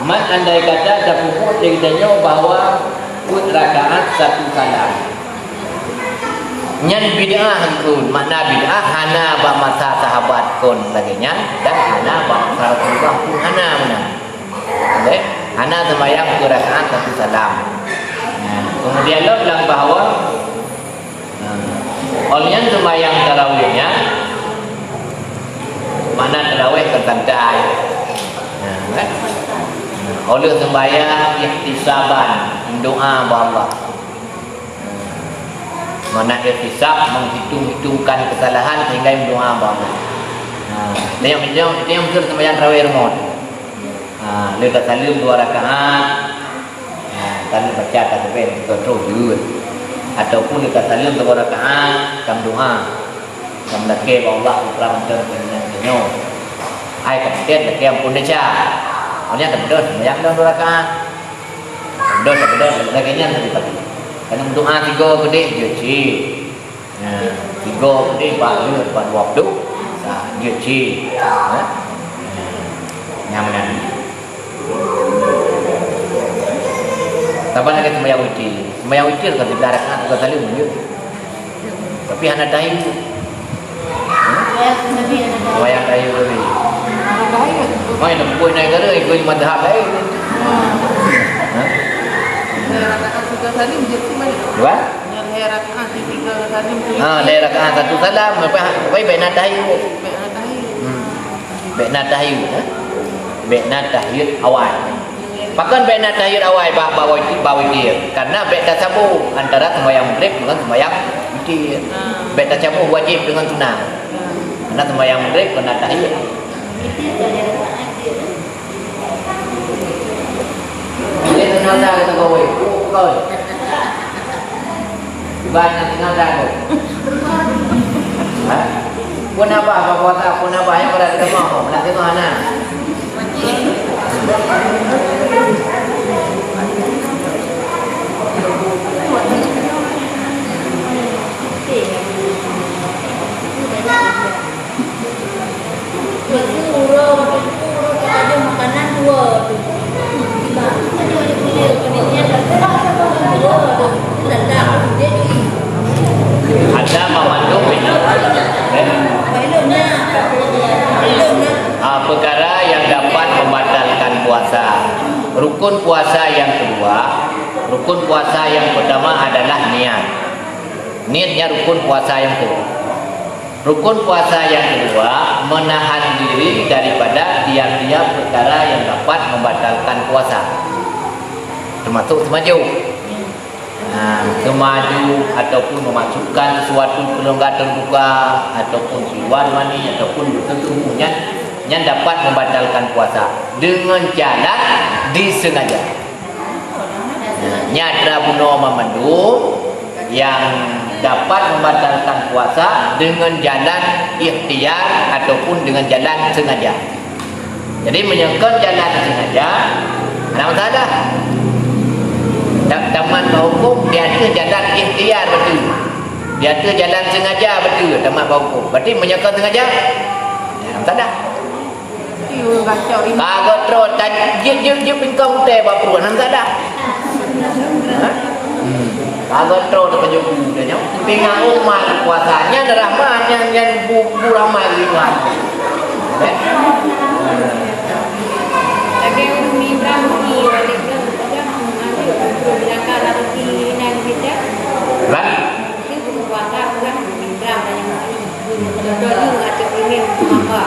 man andai kata tapeubuet lé geutanyoe bahwa peuet rakaat satu salam. Nyan bid'ah kon, makna bid'ah hana bak masa sahabat kon lagée nyan, dan hana bak masa Rasulullah pun hana meunan. Boleh? Hana seumayang peuet rakaat satu salam. Nah, kemudian lom bilang bahwa Nah, óh lheueh nyan seumayang tarawih nyan, makna tarawih kon santai. Nah, kan? Nah, óh lheueh seumayang ihtisaban, meudoá bak Allah. Makna ihtisab, menghitung-hitungkan kesalahan sehingga meudoá bak Allah. Nah, teunyok, teunyok, teunyok beutôi seumayang tarawih rumoh. Ha, lheueh tasaleuem dua rakaat. Ha, kan baca tasbih, beutôi jeuet. Ataupun lheueh tasaleuem dua rakaat, tameudoá. Tameulakée bak Allah, putra mantong keunan tanyoe. Hai, ka peutet lakée amphon desya. Awaknyan tabeudôh seumayang dua rakaat. Tabeudôh, tabeudôh, lagée nyan tapi, tapi. Kan meudoá sigoe keudeh, jeuet cit. Nah, tiga puluh, empat puluh, empat puluh. Nah, jeuet cit. Nah. Nyang meunan. Saban lagée seumayang witir. Seumayang witir ka siblah rakaat, ka saleuem, jeuet. Tapi hana tahiyu. Seumayang tahiyu tadi. Mai nak buet naik negara, ikut mazhab lain. Hah? Dua? Nyan lhée rakaat, tiga rakaat, lhée rakaat satu salam, lepas, lepas bèk na tahiyu. Bèk na tahiyu. Hmm. Bèk na tahiyu, eh? Bèk na tahiyu awai. Pakon bèk na tahiyu awai bak, bak witir, bak witir? Karena bèk tacampur antara seumayang Maghrib dengan seumayang witir. Ah. Bèk tacampur wajib dengan sunat. Ah. Karena seumayang Maghrib kon na tahiyu. Jadi, teungoh that geutanyoe, oh, beutôi. Iban nyang teungoh that, oh. Ha? Peue na bah, bah puasa, peue na bah, nyang brat teuma, oh, na teuma na. Ada memandu, eh? Ah, perkara yang dapat membatalkan puasa. Rukun puasa yang kedua, rukun puasa yang pertama adalah niat. Niat nyan rukun puasa yang kedua. Rukun puasa yang kedua, menahan diri daripada tiap-tiap perkara yang dapat membatalkan puasa. Termasuk seumaju. Nah, seumaju ataupun memasukkan sesuatu ke rongga terbuka, ataupun keluar mani, ataupun bersetubuh, nyan, nyan dapat membatalkan puasa dengan jalan disengaja. Nyan atra bunoe mandum yang dapat membatalkan puasa dengan jalan ikhtiar ataupun dengan jalan sengaja. Jadi, meunyoe kon jalan sengaja, hana masalah. Ta-, tamat bak huköm di ateueh jalan ikhtiar beutôi. Di ateueh jalan sengaja beutôi tamat bak huköm. Berarti meunyoe kon sengaja, hana masalah. Ka geutrok, ta-, jeuet, jeuet, jeuet pingkong teh bak pruet, hana masalah. Ha? Hmm. Ka geutrok teukeujot guru teh nyoe. Pinga umat puasa nyan rahmat, nyan, nyan bu-, bu rahmat geuliwan. Eh? Lagèe ureueng mita rugi, lagèe ureueng mita rugi, maka rezeki ringan kita. Bah? Itu berkuasa orang mita banyak kali. Contoh ni, macam ini, apa?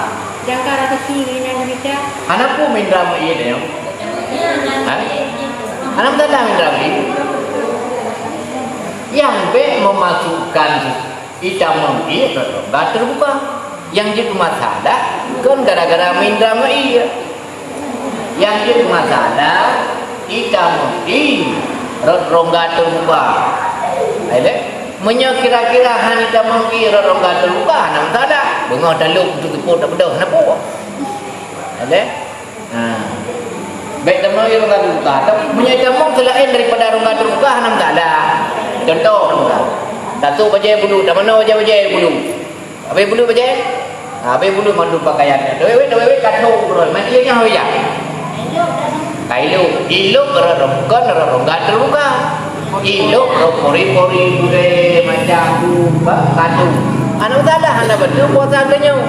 Jangka rezeki ringan kita. Hana peue mindra meu'ie nyoe? Ha? Hana meusalah mindra meu'ie. Nyang bèk meumasukkan itam meu'ie rot rongga teubuka. Nyang jeuet masalah kon gara-gara mindra meu'ie. Nyang jeuet masalah itam meu'ie rot rongga teubuka. Hai lé? Meunyoe kira-kira hana itamong ié rot rongga teuruka, hana masalah. Beungoh talop, teupot, tabeudôh, hana peue. Ada? Ha. Bèk tamong ié rongga teuruka. Tapi meunyoe itamong seulaén daripada rongga teuruka, hana masalah. Contoh, rongga. Tasôk bajèe bulu, tamanoe bajèe-bajèe bulu. Habéh bulu bajèe? Ha, habéh bulu mandum pakaian nyan. Dawét-wét, dawét-wét ka thô uroe. Man ié nyan ho ya? Ka ilôp. Ilôp rot rong-, kon rot rongga teuruka. Ilôp rot pori-pori gurèe macam tu, ba, kadu. Hana masalah, hana bateue puasa geutanyoe.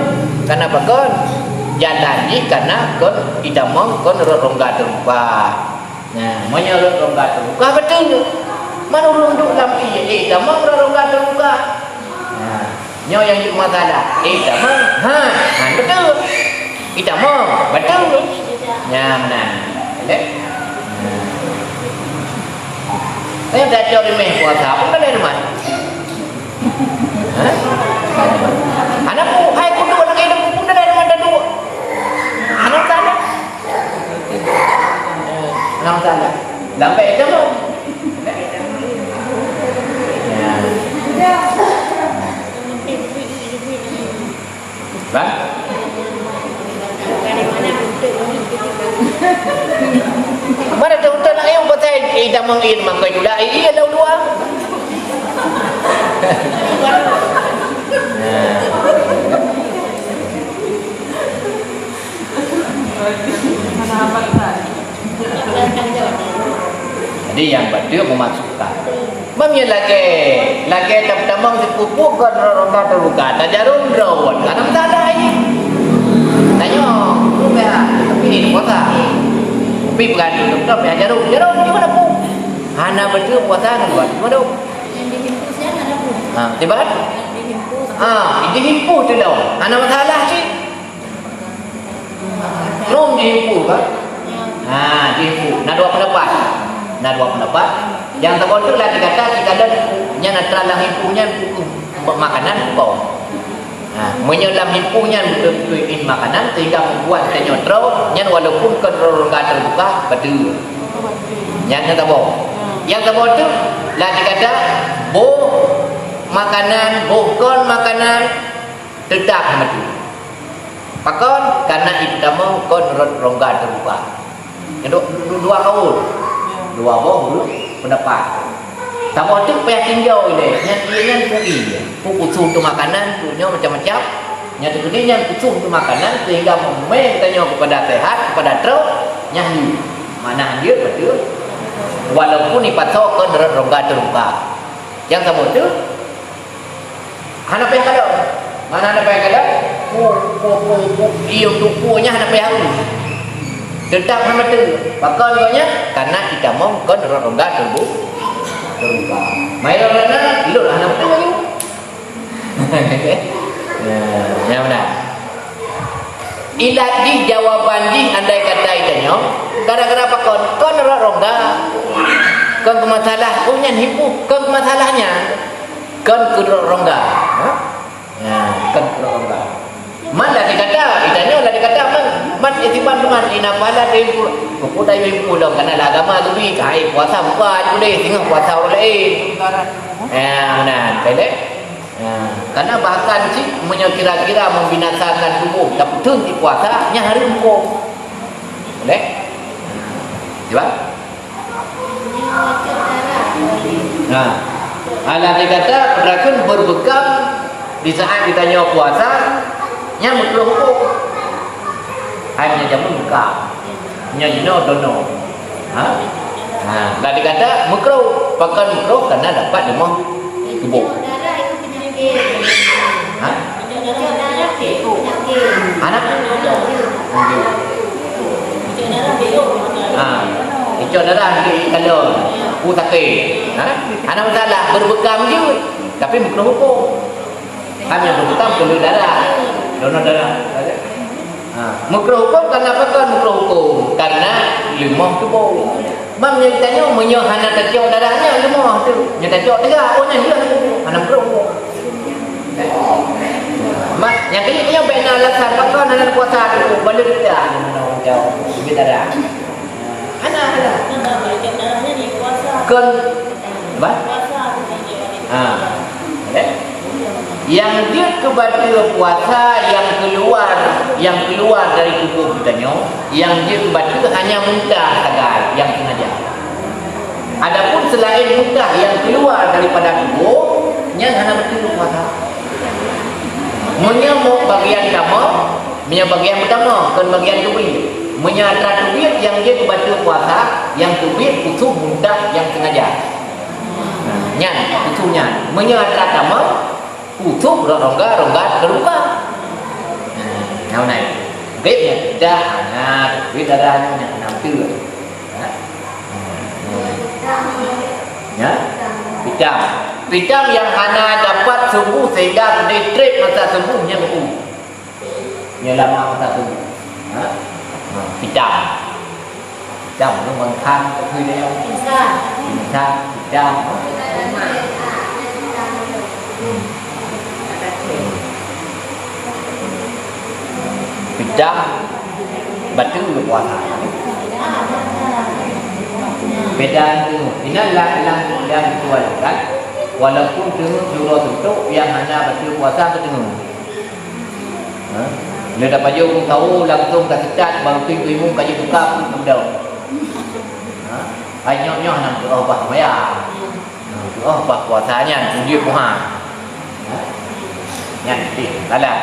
Kareuna pakon? Jalan jih kareuna kon itamong kon rot rongga teuruka. Nah, meunyoe rot rongga teuruka, beutôi. Man ureueng duek lam ié, eh, tamong rot rongga teuruka. Nah, nyoe nyang jeuet masalah. Eh, tamong, ha, ha, beutôi. Eh, tamong, beutôi. Nyan, nah. Lé? Nah. Saya dah cari meh puasa, apa kalian rumah? Hah? Hana peue, hai kuduek lagèe nyan, kupeue keunan mantong duek. Hana salah. Hana salah. Lambat je mu. Ya. Bah? Mana tu, tu nak yuk pasal itamong ié mangkoi tu dah, ié dah dua. Jadi nyang bateue meumasukkan. Meunyoe lagèe, lagèe tam-, tamong sipupu kon rot rongga teuruka, tajarom droe, hana masalah ié. Tanyoe, tapi ni puasa. Tapi berani doktor payah jarom, jarom di mana pun. Hana beutôi puasa ngon buat, mana? Nyang dihimpus nyan hana pun. Ha, tiba? Nyang dihimpus. Ha, dihimpus tu dah. Hana masalah cit. Rom jihimpus kan? Ha, jihimpus. Na dua pendapat. Na dua pendapat. Nyang saboh tu lah dikata, dikata nyan atra lam himpus nyan makanan bukon. Ha, meunyoe lam himpus nyan beutôi-beutôi in makanan sehingga membuat tanyoe troe, nyan walaupun kon rot rongga teubuka, beutôi. Nyan nyang saboh. Nyang saboh tu lah dikata boh makanan, boh kon makanan, teutap hana tu. Pakon? Karena itamong kon rot rongga teubuka. Nyan du-, du-, dua kaul. Dua boh guru pendapat. Saboh teuk payah tinjau ilèe. Nyan ié nyan peue ié. Peue khusos untuk makanan, peue nyoe macam-macam. Nyan teuk nyan khusos untuk makanan sehingga meumè geutanyoe kepada sehat, kepada troe, nyan hanjeuet. Makna hanjeuet beutôi. Walaupun ipasoe kon rot rongga teubuka. Nyang saboh teuk Hana payah kalon. Mana hana payah kalon? Pu, pu, pu, pu, ié untuk pu nyan hana payah u. Teutap hana teu. Pakon gobnyan? Karena itamong kon rot rongga teubu-, teubuka. Mai rot rongga, lôn hana beutôi laju. Nah, nyang mana? Ilat jih, jawaban jih, andai kata itanyoe, gara-gara pakon? Kon rot rongga. Kon keu masalah, oh, nyan himpus, kon keu masalah nyan. Kon keu rot rongga. Ha? Ha, kon keu rot rongga. Man lah dikata, itanyoe lah dikata, man, man isiban teuma, inapa lah himpus. Peue tahimpus lom, kana lam agama geubi, hai puasa buka tuléh, singoh puasa ureueng laén. Ha, meunan, ka lheueh? Ha, karena bahkan cit meunyoe kira-kira membinasakan tubuh, tapeuteun cit puasa, nyan hareuem hukôm. Boleh? Cuba? Nah, alah dikata, peue kheun berbekam di saat geutanyoe puasa, nyan meukruh hukôm. Hai meunyoe jameun bekam. Nyoe jinoe dono. Ha? Ha, lah dikata meukruh. Pakon meukruh? Karena dapat leumoh tuboh. Ha? Hana? Ha. Icok darah di kalon. Pu sakét. Ha? Hana masalah, berbekam jeuet. Tapi meukruh hukôm. Kan nyang beututang peuleueh darah. Donor darah. Ha, meukruh hukôm karena apa kan meukruh hukôm? Karena leumoh tuboh. Mam nyang tanyoe meunyoe hana tacok darah nyan leumoh tu. Nyoe tacok teuga, oh nyan jeulaih hana meukruh hukôm. Mak, nyang keuneuk nyoe bèk na alasan pakon hana puasa tu, bala kita. Hana, hana. Kon, bah? Ha. Nyang jeuet keu bateue puasa nyang keuluwa, nyang keuluwa dari tuboh geutanyoe, nyang jeuet keu bateue hanya muntah sagai nyang sengaja. Adapun seulaén muntah nyang keuluwa daripada tuboh, nyan hana bateue puasa. Meunyoe mo-, bagian tamong, meunyoe bagian meutamong, kon bagian teubiet. Meunyoe atra teubiet nyang jeuet keu bateue puasa, nyang teubiet khusos muntah nyang sengaja. Nyan, khusos nyan. Meunyoe atra tamong, khusos rongga-rongga teuruka. Nah, nyan. Gét nyan, dah, nah, gét dah, dah, nyan, nyan, nyan, beutôi. Ha? Ya? Pitam. Pitam nyang hana dapat subuh sehingga keudeh trép masa subuh nyan beu. Nyan lama masa subuh. Ha? Ha, pitam. Pitam tu meukhang tu dia. Pingsan. Pingsan, pitam. Pitam bateue puasa. Beda tu. Inan lam, lam, lam ritual kan. Walaupun teungoh syuroe suntok nyang hana bateue puasa keu teungoh. Ha? Lé tapajoh ureueng tahu langsung taseutôt bak ruti imum ka jibuka peuet bidong. Ha? Hai nyoe-nyoe hana meutuoh bah seumayang. Nah, oh, bah puasa nyan, ujeut muha. Ha? Nyan, eh, salah.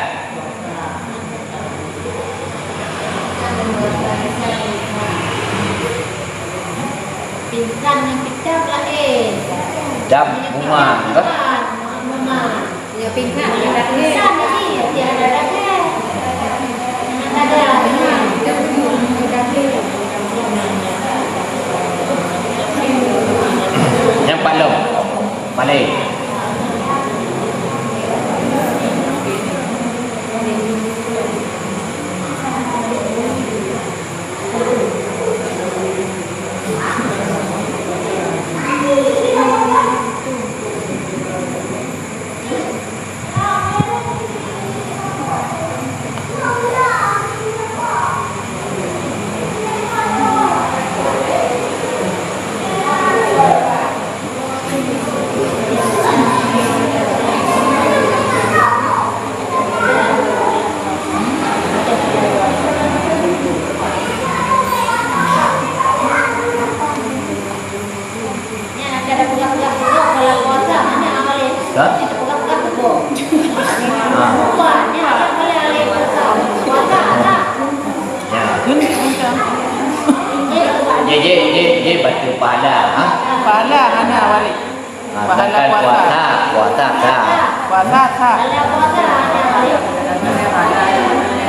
Pingsan nyan pitam laén. Pitam, muha, kan? Muha. Ya, pingsan, ya, pingsan, ya, ya, ya, ya. Nyang pat lom. Malée. Hah? Ah. Ya. Jadi, jadi, jadi baca pahala, ha? Pahala hana wali. Ah, pahala sedangkan puasa. Puasa, puasa sah. Puasa sah.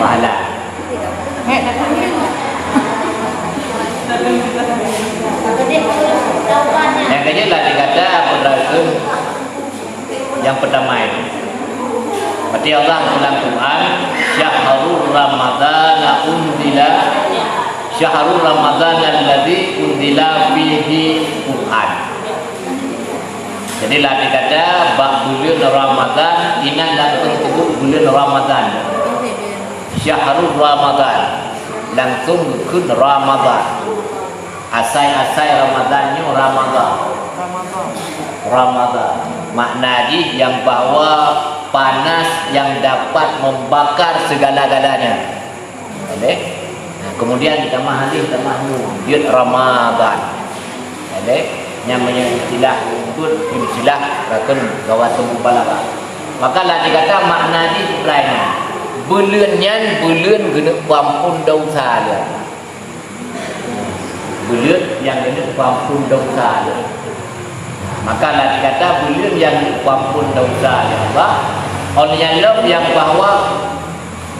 Pahala. Hek, dah. Nyang keujeuet lah dikata, apa berarti? Nyang peutama nyoe. Berarti Allah dalam Quran, "Syahrul Ramadana unzila, syahrul Ramadana alladzi unzila fihi Quran." Jadi lah dikata bak buleuen Ramadhan, inan langsung teubuk buleuen Ramadhan. Syahrul Ramadhan, langsung geukheun Ramadhan. Asai-asai Ramadhan nyoe Ramadhan. Ramadhan. Makna jih nyang bahwa panas yang dapat membakar segala-galanya. Boleh? Nah, kemudian ditamah alif, tamah nun, jeuet Ramadhan. Boleh? Nyang meunyoe istilah untuk istilah rakan gawat mubalaghah. Maka lah dikata makna jih lain. Buleuen nyan buleuen geuneuk peuampon dosa lé. Buleuen nyang geuneuk peuampon dosa lé. Maka lah dikata buleuen nyang geuneuk peuampon dosa lé Allah. Ôn nyang lom nyang bahwa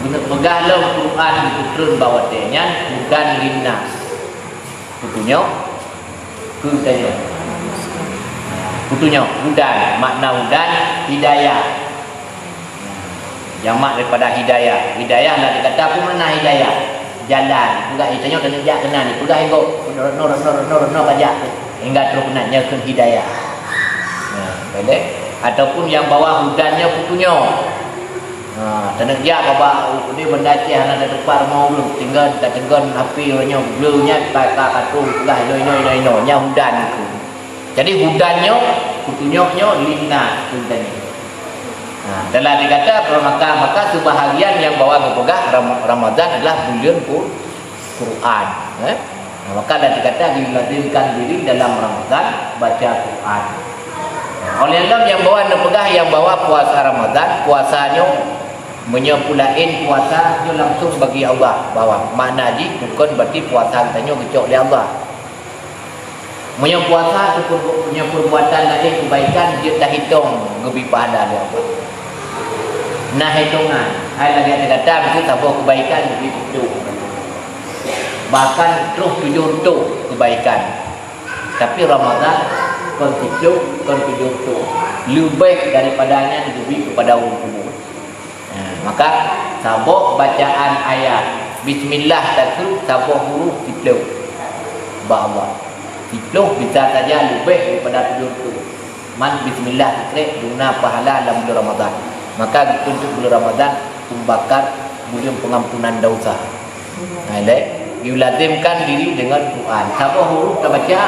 geuneuk peugah lom Quran geutreun bak watée nyan hudan linnas. Peutunyok keu tanyoe. Peutunyok, hudan, makna hudan, hidayah. Jamak daripada hidayah. Hidayah lah dikata apa makna hidayah? Jalan. Peugah, eh, tanyoe taneuk jak keunan, peugah inggok, no, no, no, no, no, bajak. Hingga trok keunan, nyan kheun hidayah. Nah, boleh. Ataupun nyang bawah hudan nyan peutunyok. Ha, taneuk jak bak, bak, di Banda Aceh hana teutupat rumoh ureueng, tinggai tateugon api uroe nyoe, bleue nyan ka, ka, ka troh peugah inoe, inoe, inoe, inoe. Nyan hudan kheun. Jadi hudan nyoe, peutunyok nyoe, linnas kheun tanyoe. Ha, dalam dikata maka, maka sebahagian nyang bahwa geupeugah Ram-, Ramadan adalah buleuen Qur-, Quran, eh? Nah, maka dalam dikata dilazimkan diri dalam Ramadan baca Quran. Oleh lom nyang bahwa neupeugah nyang bahwa puasa Ramadan, puasa nyoe meunyoe peulaén puasa nyoe langsung bagi Allah, bahwa makna jih bukon berarti puasa geutanyoe geucok lé Allah. Meunyoe puasa ataupun meunyoe perbuatan laén kebaikan jeuet tahitong geubi pahala lé Allah. Nah hitongan, hai lagée gata meusti saboh kebaikan geubi tujoh. Bahkan troh tujoh reutôh kebaikan. Tapi Ramadan kon tujoh, kon tujoh reutôh. Leubeh daripada nyan geubi kepada ureuëng tujoh. Ha, maka saboh bacaan ayat bismillah takheun saboh huruf siplôh bak Allah. Siplôh bisa saja leubeh daripada tujoh reutôh. Man bismillah sikrek guna pahala lam buleuen Ramadan. Maka geukheun buleuen Ramadan pembakar buleuen pengampunan dosa. Nah, ilée, yulazimkan diri dengan Quran. Saboh huruf tabaca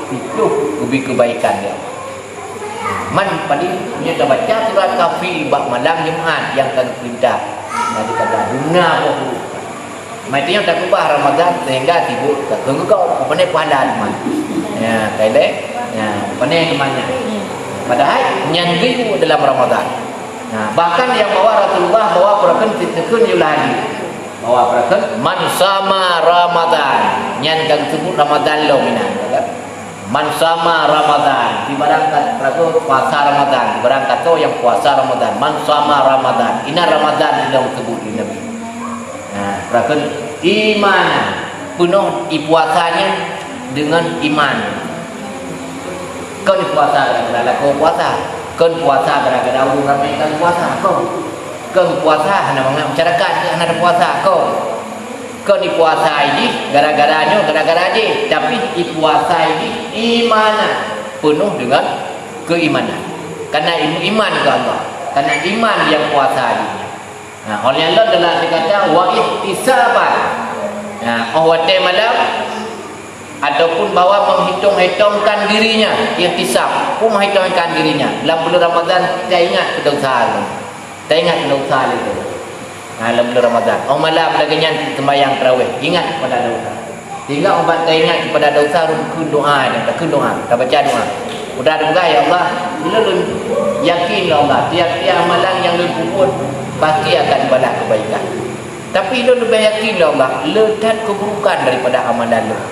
siplôh geubi kebaikan dia. Man padum nyoe tabaca surat Kahfi bak malam Jumat nyang ka geupeurintah. Nah, dikata guna boh huruf. Mai tanyoe takeubah Ramadan sehingga sibuk takheun geugob, pane pahala teuma. Ya, kailée. Ya, pane teuma nyan. Padahai nyan geuyue dalam Ramadan. Nah, bahkan nyang bahwa Rasulullah bahwa peurakan sitakheun yue lagi. Bahwa peurakan man sama Ramadan. Nyan ka geusebut Ramadan lom inan. Man sama Ramadan, sibarang ka-, ragu puasa Ramadan, sibarang kato nyang puasa Ramadan, man sama Ramadan, inan Ramadan ilong sebut di Nabi. Nah, ragu iman, penuh i puasanya dengan iman. Kon puasa gara-gara lakoe puasa, kon puasa gara-gara ureuëng ramé ka puasa, kon. Kon puasa hana mangat masyarakat hana puasa, kon. Kon ipuasai jih gara-gara nyoe, gara-gara jih, tapi ipuasai jih imanan, penuh dengan keimanan. Karena im-, iman ke Allah, karena iman yang puasa jih. Nah, oleh Allah telah dikata wa ihtisaban. Nah, oh watée malam ataupun bahwa menghitung-hitungkan dirinya, ihtisab, pun menghitung-hitungkan dirinya. Dalam bulan Ramadan kita ingat dosa. Taingat dosa lé tu. Ha, lam bulan Ramadan. Oh malam lagée nyan sembahyang tarawih, ingat kepada dosa. Sehingga ubat taingat kepada dosa, rukun doa dan takheun doa, tabaca doa. Udah doa, "Ya Allah, ilôn lôn yakin, ya Allah, tiap-tiap amalan yang lôn peubuet pasti akan balas kebaikan. Tapi ilôn leubeh yakin, ya Allah, le that keburukan daripada amalan lôn.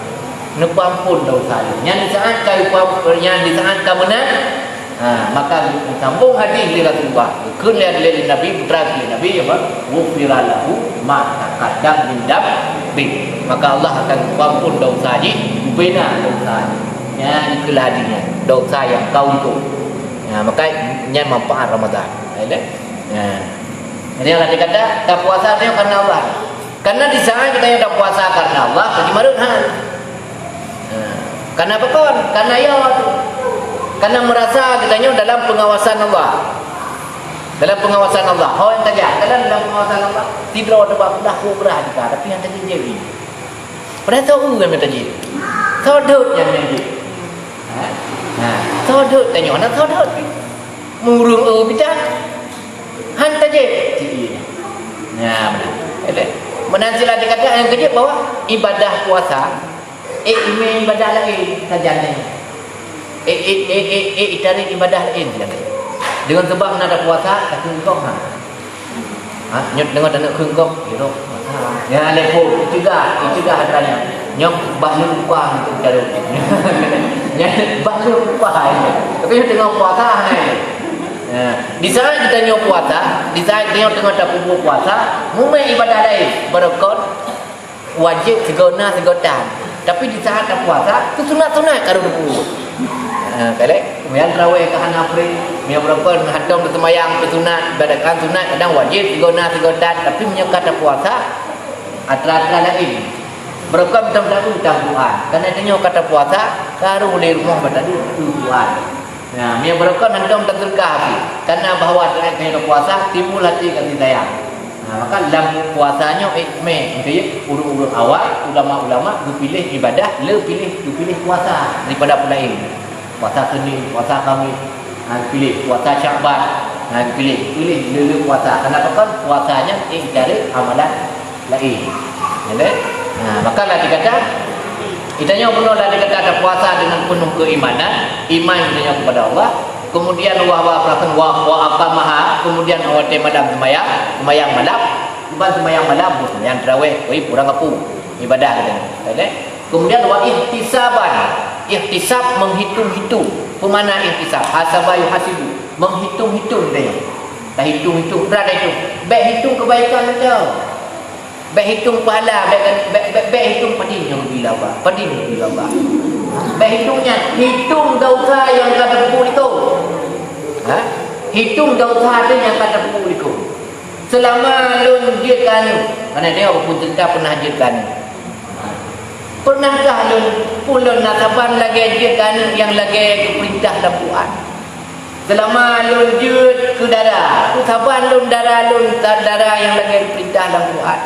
Neupeuampon dosa lôn." Nyan di saat ka, nyan di saat ka meunan, Ha, maka geusambông hadis lé Rasulullah. Geukheun lé, lé Nabi, putra lé Nabi, apa? "Ghufira lahu ma taqaddam min dzanbih." Maka Allah akan geupampun dosa jih, geubina dosa jih. Nyan itulah hadis nyan, dosa nyang ka untuk. Ha, maka nyan manfaat Ramadan. Ya, kan? Ha. Jadi Allah dikata, tapuasa nyoe karena Allah. Karena di saat kita yang tapuasa karena Allah, bagi marut ha. Ha. Karena apa kon? Karena ya tu. Karena merasa kita nyoe dalam pengawasan Allah. Dalam pengawasan Allah. Ho yang tajak, dalam, dalam pengawasan Allah. Tidroe teuba peudah kubrah juga, tapi yang tajak jadi. Padahal tahu yang tajak. Sodot yang tajak. Ha? Ha. Sodot tanyoe, nak sodot. Murung oh kita. Han tajak. Nah, benar. Meunan sila dikata yang kejut bahwa ibadah puasa Eh, imé ibadah laén sajan nyoe. Eh, eh, eh, eh, eh, itarék ibadah laén sajan nyoe. Deungon sabab na tapuasa, takheun gob ha. Ha, nyoe deungon taneuk kheun gob, ya Rob, puasa. Ya, lepo, icegah, icegah atra nyan. Nyoe bah lôn lupa nyoe, cara. Nyan bah lôn lupa nyoe. Tapi nyoe teungoh puasa nyoe. Ya, di saat kita nyoe puasa, di saat kita nyoe teungoh tapeubuet puasa, mumai ibadah laén, barokon Wajéb sigoe na sigoe tan. Tapi di saat tapuasa, teusunat-sunat karu teupeu. Ha, kalek, meunyo tarawih ka hana free, meunyo beurapa hantom teuseumbahyang teusunat, ibadat kan sunat, kadang wajéb sigoe na sigoe tan, tapi meunyo ka tapuasa, atra-atra laén. Beurapa mantong tabu tampuan. Karena tanyoe ka tapuasa, karu lé rumoh batadu tujuan. Nah, meunyo beurapa hantom taseudekah pih. Karena bahwa tanyoe tapuasa, timbul hati kasih sayang. Ha, maka lam puasa nyoe, eh, mé, mungkin ureuëng-ureuëng awai, ulama-ulama geupiléh ibadah, le piléh, geupiléh puasa daripada peue laén. Puasa Senin, puasa Kamis, ha, geupiléh puasa Syakban. Ha, dipilih, pilih lé-lé puasa. Kenapa kan puasa nyan eh cara amalan lain. Ya kan? Ha, maka lah dikata, kita nyoe bunoe lah dikata ada puasa dengan penuh keimanan, iman kita nyoe kepada Allah. Kemudian wa wa wa, wa aqamaha, kemudian watèe malam sembahyang, sembahyang malam, bukan sembahyang malam, sembahyang tarawih, oi, kurang apa ibadah kita nyoe. Ya kan? Kemudian wa ihtisaban, ihtisab menghitung-hitung. Apa makna ihtisab? Hasaba yuhasibu, menghitung-hitung dia. Dah hitung-hitung, berat dah hitung. Bèk hitung kebaikan macam. Bèk hitung pahala, bèk, bèk, bèk, bèk hitung padum nyang geubri lé Allah. Padum nyang geubri lé Allah. Bèk hitung nyan, hitung dosa nyang ka teupeue likot. Ha? Hitung dosa tu nyang ka teupeue likot. Seulama lôn jeuet keu aneuk, karena dia walaupun teuka pernah jeuet keu aneuk. Pernahkah lôn, pun lôn na saban lagèe jeuet keu aneuk nyang lagèe geupeurintah lam Quran? Seulama lôn jeuet keu dara, pun saban lôn dara lôn, da-, dara nyang lagèe geupeurintah lam Quran,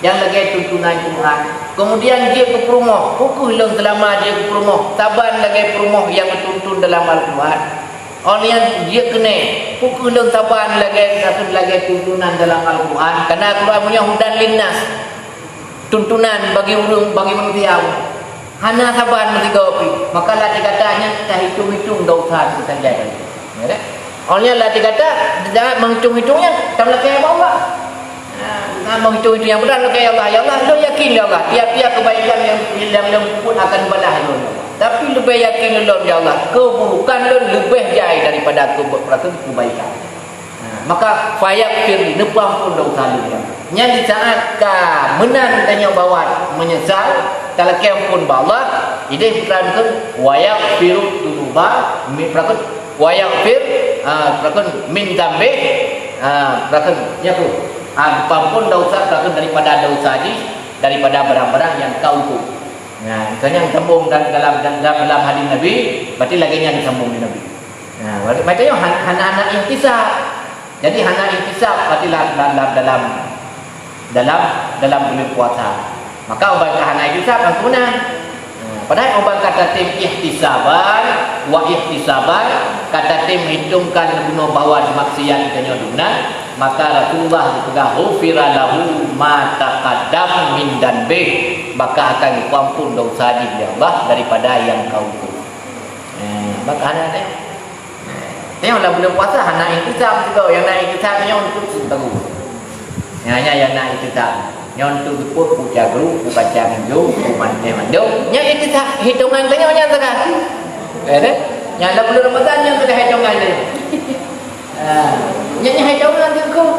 nyang lagèe tuntunan Quran. Kemudian jeuet keu peurumoh, pukeuh lôn seulama jeuet keu peurumoh, saban lagèe peurumoh nyang geutuntun dalam Al-Quran. Óh lheueh nyan jeuet keunoe, pukeuh lôn saban lagèe, lagèe tuntunan dalam Al-Quran. Karena Al-Quran meunyoe hudan linnas, tuntunan bagi ureueng, bagi manusia. Hana saban meusigoe pih, maka lah dikata nyan tahitung-hitung dosa teuka jai. Ya kan? Óh lheueh nyan lah dikata, jangan menghitung-hitung nyan, tam lakèe bak Allah. Nah, menghitung-hitung nyang beuna, lakèe, "Ya Allah, ya Allah, lôn yakin, ya Allah, tiap-tiap kebaikan nyang, nyang lôn peubuet akan dibalah lôn. Tapi leubeh yakin lôn, ya Allah, keuburukan lôn leubeh jai daripada keu-, kebaikan." Nah, maka fayaghfir li, neupeuampôn dosa lôn, ya Allah. Nyan di saat ka meunan tanyoe bahwa meunyeusal, talakèe ampôn bak Allah, idéh peutransfer, "Wa yaghfiru dzunuba", mi-, peue kheun, "Wa yaghfir", ah, peue kheun, "min dzambi", ah, peue kheun, nyan keuh, ah, geupampôn dosa, peue kheun, daripada dosa jih, daripada barang-barang nyang ka umpuk. Nah, misalnya sambung dan dalam, dalam, dalam hadis Nabi, berarti lagèe nyan disambung di Nabi. Nah, berarti macam nyoe han-, hana, hana ihtisab. Jadi hana ihtisab berarti la-, la-, la-, dalam, dalam, dalam buleuen puasa. Maka uban ka hana ihtisab langsung meunan. Nah, padahai uban ka tatem ihtisaban, wa ihtisaban, ka tatem hitongkan bunoe bahwa maksiat geutanyoe dumnan, maka Rasulullah geupeugah, "Ghufira lahu ma taqaddam min dzanbih," maka akan geupampôn dosa jih lé Allah daripada nyang ka umpuk. Eh, maka hana teuh. Tengok lam bulan puasa hana ihtisab juga, yang nak ihtisab nyoe untuk seutahun. Nyan, nyan yang nak ihtisab. Nyoe untuk seupôt, pu cagru, pu kacang ijo, pu maté mandum. Nyan ihtisab, hitungan tengok nyan sagai. Eh, deh? Nyan lam bulan Ramadan nyan sagai hitungan dia. Ha, nyan, nyan hitungan dia kok.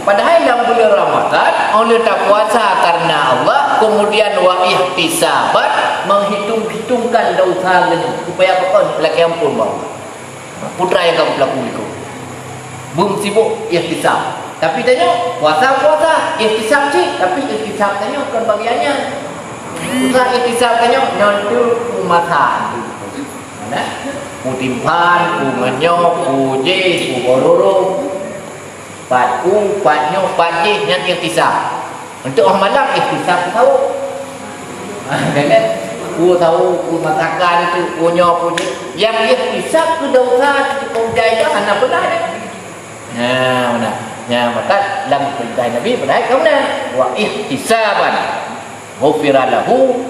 Padahai lam bulan Ramadan, oleh tapuasa karena Allah, kemudian wa ihtisaban, menghitung-hitungkan dosa lé, supaya apa kon lakèe ampôn bak Allah. Peue nyang ka geupeubuet likot. Beumeusibuk ihtisab. Tapi tanyoe, puasa, puasa, ihtisab cit, tapi ihtisab tanyoe kon bagian nyan. Susah ihtisab tanyoe, nyoe tu peumasan. Mana? Putimphan, pu menyok, pu jih, pu bororo. Pat u, pat nyoe, pat jih, nyan ihtisab. Untuk oh malam, ihtisab pu sawoe. Ha, kan? Pu sawoe, pu masakan tu, pu nyoe, pu jih. Nyang ihtisab keu dosa, keu jai dah, hana pernah deh. Nah, mana? Nyang maka lam perintah Nabi, pernah kamu nah. Wa ihtisaban. Ghufira lahu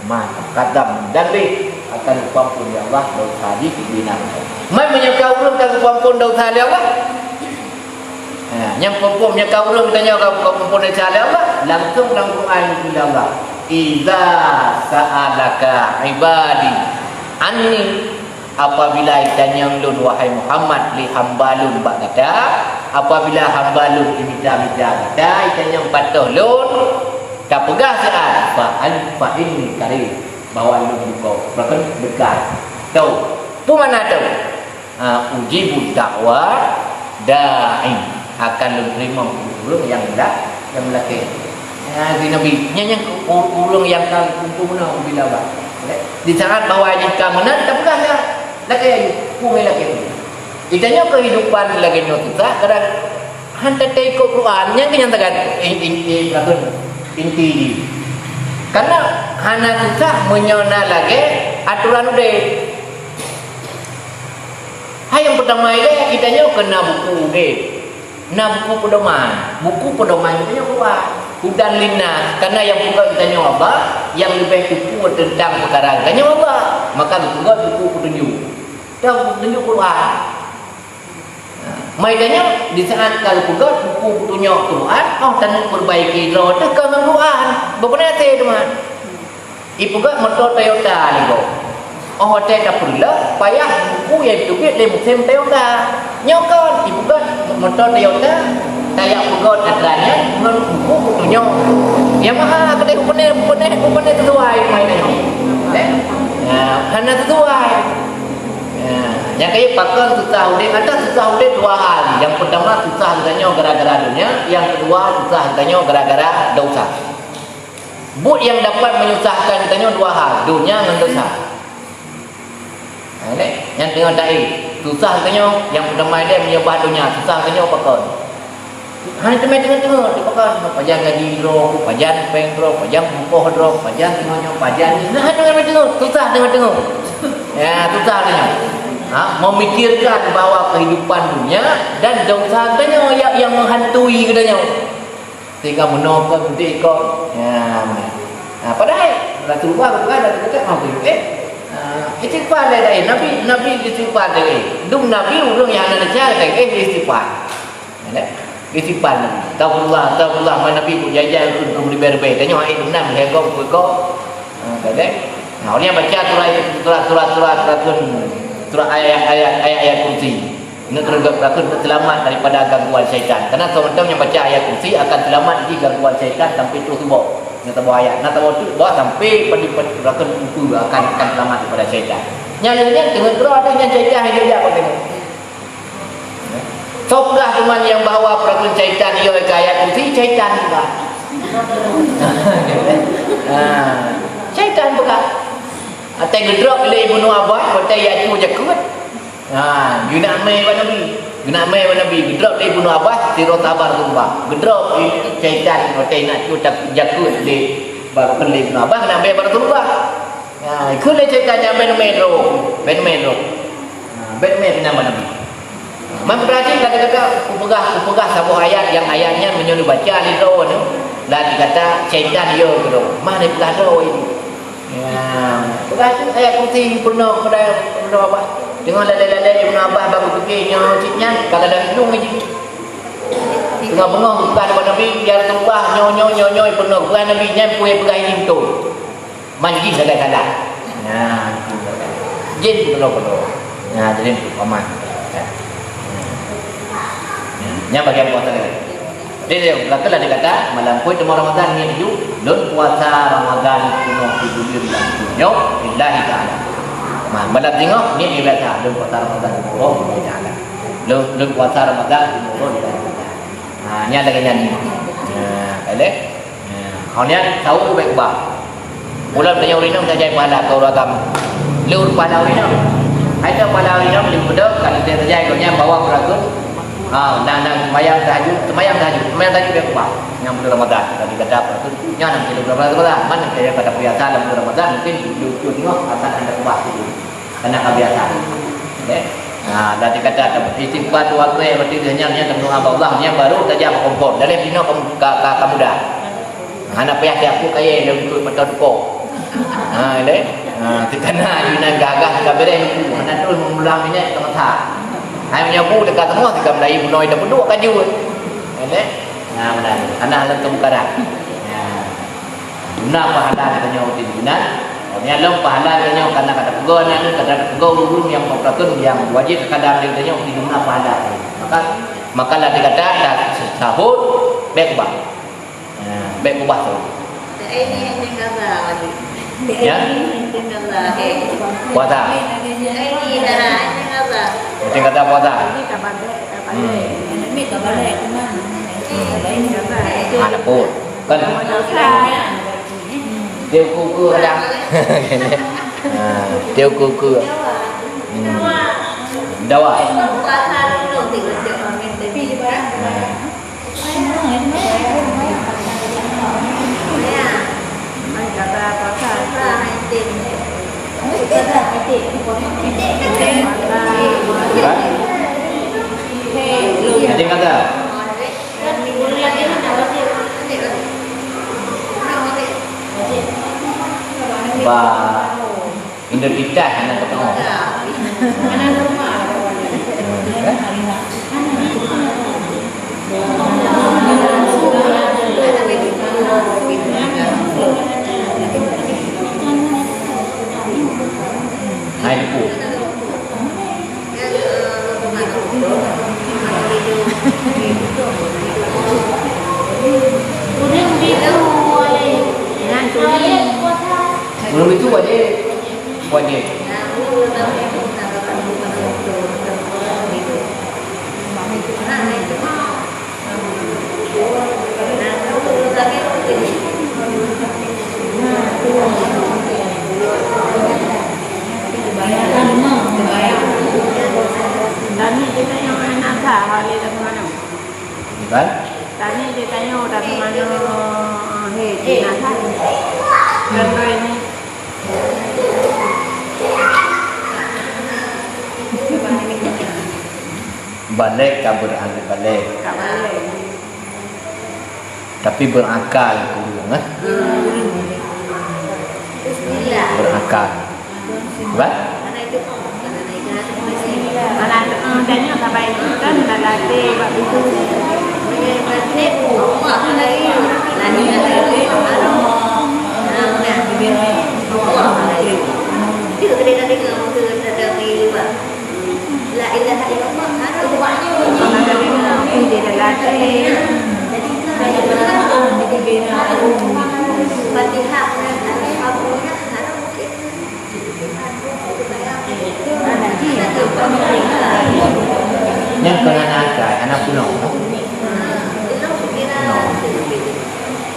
ma taqaddam min dzanbih, akan geupampôn lé Allah dosa jih di nan. Man meunyoe ka ureueng ka geupampôn dosa lé Allah, ha, nyang pampôn, meunyoe ka ureueng tanyoe ka geupampôn dosa lé Allah, langsung lam Quran geukheun lé Allah, "Idza sa'alaka ibadi anni," Apabila itanyong lôn, wahai Muhammad, lé hamba lôn bak gata, apabila hamba lôn imita-mita gata, itanyong pasoe lôn, tapeugah siat, fa an-, fa inni qarib, bahwa lôn buka, bahkan dekat. Tahu. Peue makna tahu? Ha, ujibu da'wa da'i, akan lôn teurimong ureueng nyang mela-, nyang meulakèe. Ha, di Nabi, nyan, nyan ureueng nyang ka kumpul meunoe bila ba. Di saat bahwa jih ka meunan, tapeugah siat. Lakèe, peue lakèe. Di tanyoe keuhidupan lagèe nyoe susah, kadang han taikot Quran, nyang keuh nyang tagan in-, in-, in-, apa, inti jih. Karena hana susah meunyoe na lagèe atoran udép. Hai nyang peutama ilée, geutanyoe keu na buku udeb. Na buku peudoman. Buku peudoman geutanyoe Quran. Hudan linnas, karena nyang peugét geutanyoe Allah, nyang leubeh teupeu teuntang peukara geutanyoe Allah. Maka geupeugét buku peutunjuk. Tahu peutunjuk Quran. Maka nyoe, di saat ka geupeugét buku peutunyok Quran, oh, taneuk peurbaiki droe teuh kon ngon Quran. Bukon até teuma. Ipeugét moto Toyota lé gob. Oh, watée ka peureulée, payah buku nyang teubiet lé musém Toyota. Nyoe kon, ipeugét moto Toyota, tajak peugét atra nyan ngon buku peutunyok. Yamaha keudeh bukon, bukon, bukon sesuai mainan nyoe. Eh? Ya, hana sesuai. Ya, nyang kayém pakon susah udeb, ata susah udeb dua hal. Nyang peutama susah geutanyoe gara-gara donya, nyang keudua susah geutanyoe gara-gara dosa. Buet nyang dapat menyusahkan geutanyoe dua hal, donya ngon dosa. Ha, nyan teungoh taé. Susah geutanyoe, nyang peutama ilée meunyoe bak donya, susah geutanyoe pakon. Hana teumé teungoh-teungoh, teupeugah, pajan gaji droe, pajan péng droe, pajan mukoh droe, pajan teungoh nyoe, pajan nyoe. Nah, hana teumé teungoh, susah teungoh-teungoh. Ya, susah teungoh. Ha, memikirkan bahwa kehidupan dunia dan dosa geutanyoe yang, yang menghantui geutanyoe. Sehingga meunoe kon, meudik kon. Ya, meunan. Ha, padahai Rasulullah bukan Rasul kata, ha, eh, ha, istighfar lé dah, eh. Nabi, Nabi istighfar lé, eh. Dum Nabi ureueng nyang hana desya, eh, istighfar. Ya, kan? Istighfar Nabi. Astagfirullah, astagfirullah, man Nabi keu jajan keu, keu meuribée-ribée. Tanyoe hai dum nam, lhée gob, dua gob. Ha, kan? Nah, orang yang baca surah, surah, surah, surah, surah, surah ayat, ayat, ayat, ayat kursi. Ini terus berlaku untuk selamat daripada gangguan syaitan. Karena seorang yang baca ayat kursi akan selamat dari gangguan syaitan sampai tu subuh. Nak tahu ayat, nak tahu tu, bawa sampai pada, pada berlaku itu akan, akan selamat daripada syaitan. Nyang lain teungoh keudroe ada nyang syaitan yang jajak pada. Soklah teman yang bawa perasaan syaitan, ia ke ayat kursi, syaitan juga. Ha, syaitan bukan. Até geudrop lé Ibnu Abbas, até yaitu jakut. Ha, geunak mé bak Nabi. Geunak mé bak Nabi. Geudrop lé Ibnu Abbas, sidroe sahabat Rasulullah. Geudrop syaitan, até nak tu jakut lé bak Ibnu Abbas, geunak mé bak Rasulullah. Ha, ikheun lé syaitan nyan, "Bèk neumè droe, bèk neumè droe." Ha, bèk neumè peunan bak Nabi. Man peurati kata-kata, kupeugah, kupeugah saboh ayat nyang ayat nyan meunyoe neubaca lé droe nyoe, lah dikata syaitan yo keudroe. Mah neupeugah droe itu. Ya, peugah tu ayat kursi peunoh kepada Ibnu Abbas. Deungon lalè-lalè Ibnu Abbas baru pike nyoe cit nyan, ka ladang hidung jih. Teungoh beungoh geupeugah bak Nabi, "Ya Rasulullah, nyoe, nyoe, nyoe, nyoe peunoh." Peugah Nabi, "Nyan peue peugah izin tu." Man jih sagai salah. Nah, jin keudroe-keudroe. Nah, jadi paman. Nyan bagian puasa lagi. Jadi, betul lah dikata, malam pun teuma Ramadan ni tuju, lôn puasa Ramadan peunoh tuju buleuen lam dunia, lillahi ta'ala. Nah, malam singoh ni biasa, lôn puasa Ramadan peunoh lillahi ta'ala. Lôn, lôn puasa Ramadan peunoh lillahi ta'ala. Ha, nyan lagèe nyan. Ha, ka lheueh. Ha, nyan saweue bèk keubah. Buleuen tanyoe ureueng inong tajak pahala keu ureueng agam. Lé ureueng pahala ureueng inong. Hai teuh pahala ureueng inong, lé peudeuh, ka lheueh tajak gobnyan bawa peurakeun. Ha, nang, nang seumayang tahajud, seumayang tahajud, seumayang tahajud bèk keubah. Nyang buleuen Ramadan, ka lheueh gata peurakeun. Nyan nang buleuen Ramadan, mana kaya gata biasa lam buleuen Ramadan, mungkin tujoh-tujoh teungoh, asai hana keubah. Karena ka biasa. Okey. Nah, dan dikata istighfar dua kali, berarti dia nyang, nyang teumeung hamba Allah, nyang baru saja berkumpul. Dari dino ka, ka, ka muda. Hana payah siapok kaya, dah ikut mata duko. Ha, deh. Ha, kita nak, ina gagah, kita bereh buku. Hana terus mengulang ini, teumasa. Hai, menyabu, dekat semua, tiga mulai bunoe, dah beduk kaju. Deh. Nah, benar. Hana hal itu bukan dah. Nah. Guna pahala geutanyoe di bulan, nyan lom pahala geutanyoe karena ka tapeugoe aneuk, ka tapeugoe ureueng nyang meurakeun nyang wajéb takadam lé geutanyoe di guna pahala. Maka, maka lah dikata, ta-, sahur, bèk keubah. Ha, bèk keubah tu. Ya? Puasa. Mungkin kata puasa. Hmm. Hmm. Mana pun. Kan? Dia ukur-ukur kadang. Ha, dia ukur-ukur. Hmm. Dawa. Ha. Hai, Teungku. Ureueng itu wajéb, wajéb. Kan? Tadi dia tanya orang mana, eh, jenazah. Dan lainnya. Balek ka beurangkat balek. Ka balek. Tapi berakal kureueng, eh? Berakal. Kan? Mana tu, eh, tanya sabai tu kan, dah latih bak pintu. La ilaha illallah, haram. Fatihah, haram. Nyan kon hana akai, hana peunoh. Peunoh.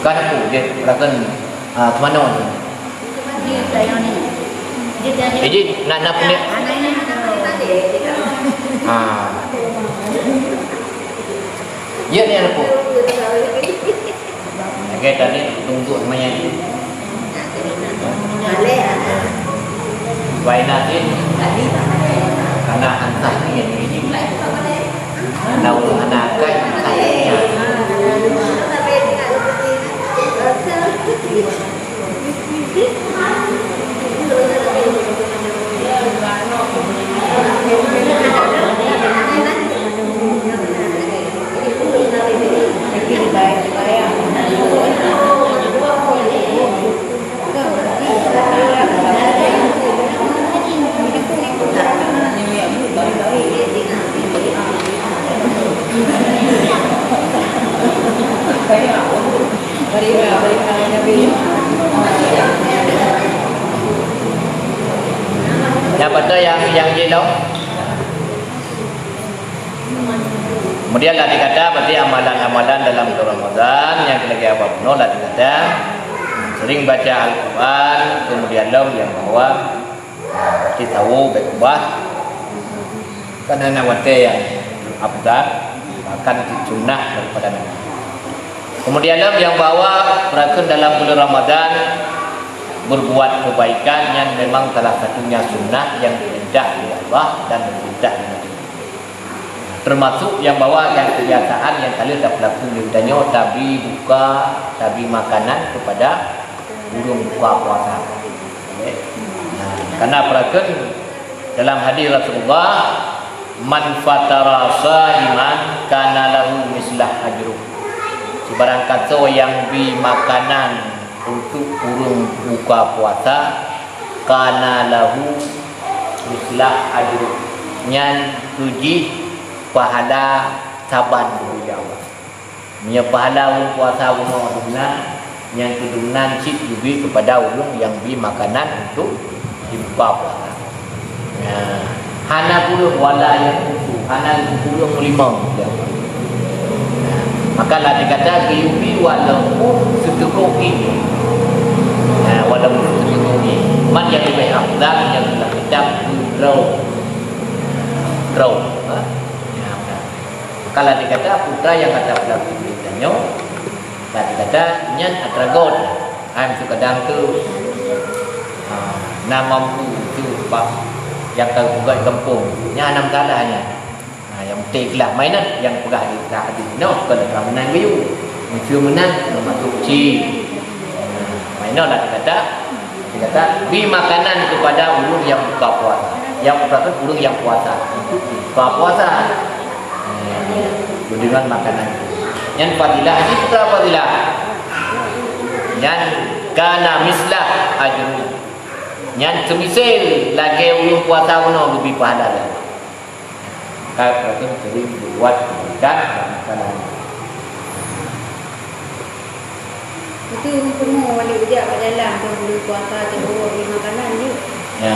Kan aku, dia rakan, ah, teumanoe tu. Jadi, nak, nak punya. Ah. Ya, ni apa? Lagèe tadi tunjuk manyang. Bainatin, karena hantar ni, ni, ni. Kalau anak kan, Nyang beutôi nyang, nyang jih lom. Kemudian lah dikata berarti amalan-amalan dalam bulan Ramadan nyang lagèe apa bunoe lah dikata sering baca Al-Quran, kemudian lom nyang bahwa berarti tahu baik ubah. Kan hana watèe nyang afdal, bahkan sunnah daripada Nabi. Kemudian lom nyang bahwa rakan dalam bulan Ramadan berbuat kebaikan yang memang salah satunya sunnah yang diperintah oleh Allah dan diperintah oleh Nabi. Termasuk nyang bahwa nyang kebiasaan nyang ka lheueh tapeulaku lé geutanyoe, tabi buka, tabi makanan kepada ureueng buka puasa. Nah, karena peurakan dalam hadis Rasulullah, "Man fatara shaiman kana lahu mislah ajruh." Sibarang kasoe nyang bi makanan untuk ureueng buka puasa, kana lahu mislah ajruh. Nyan keu jih pahala saban geuh lé Allah. Meunyoe pahala ureueng puasa bunoe dumnan, nyang keudumnan cit geubri keupada ureueng nyang bi makanan untuk jibuka puasa. Nah, hana kureueng wala nyang khusus, hana kureueng meulimong. Nah, maka lah dikata geuyue bi walaupun siteukok ié. Nah, walaupun siteukok ié. Man nyang leubeh afdal nyang teulah kitab droe. Droe, ha? Nah, nah. Kalau dikata putra nyang ka tapeulaku lé geutanyoe, ka dikata nyan atra goe. Hai, meusu kadang tu, ha, na mampu tu bak nyang ka peugah gampông. Nyan hana masalah nyan. Ha, nyang penting ikhlas. Mainan nyang peugah di ikhlas hati. Noh, kon ka meunan geuyue. Meusu meunan, masuk ci. Ha, mainan lah dikata, dikata, beri makanan kepada ureueng nyang buka puasa. Nyang peurasaan ureuëng nyang puasa. Buka puasa. Deungon makanan. Nyan fadilah, jih peue fadilah. Nyan kana mislah ajru. Nyan seumisel lagée ureuëng puasa unoe geubri pahala. Ka keuneuk sering berbuat kebaikan dan kesalahan. Itu ureuëng pungo wali ujak bak dalam tu, bulan puasa, teuh uroe beli makanan jih. Ya.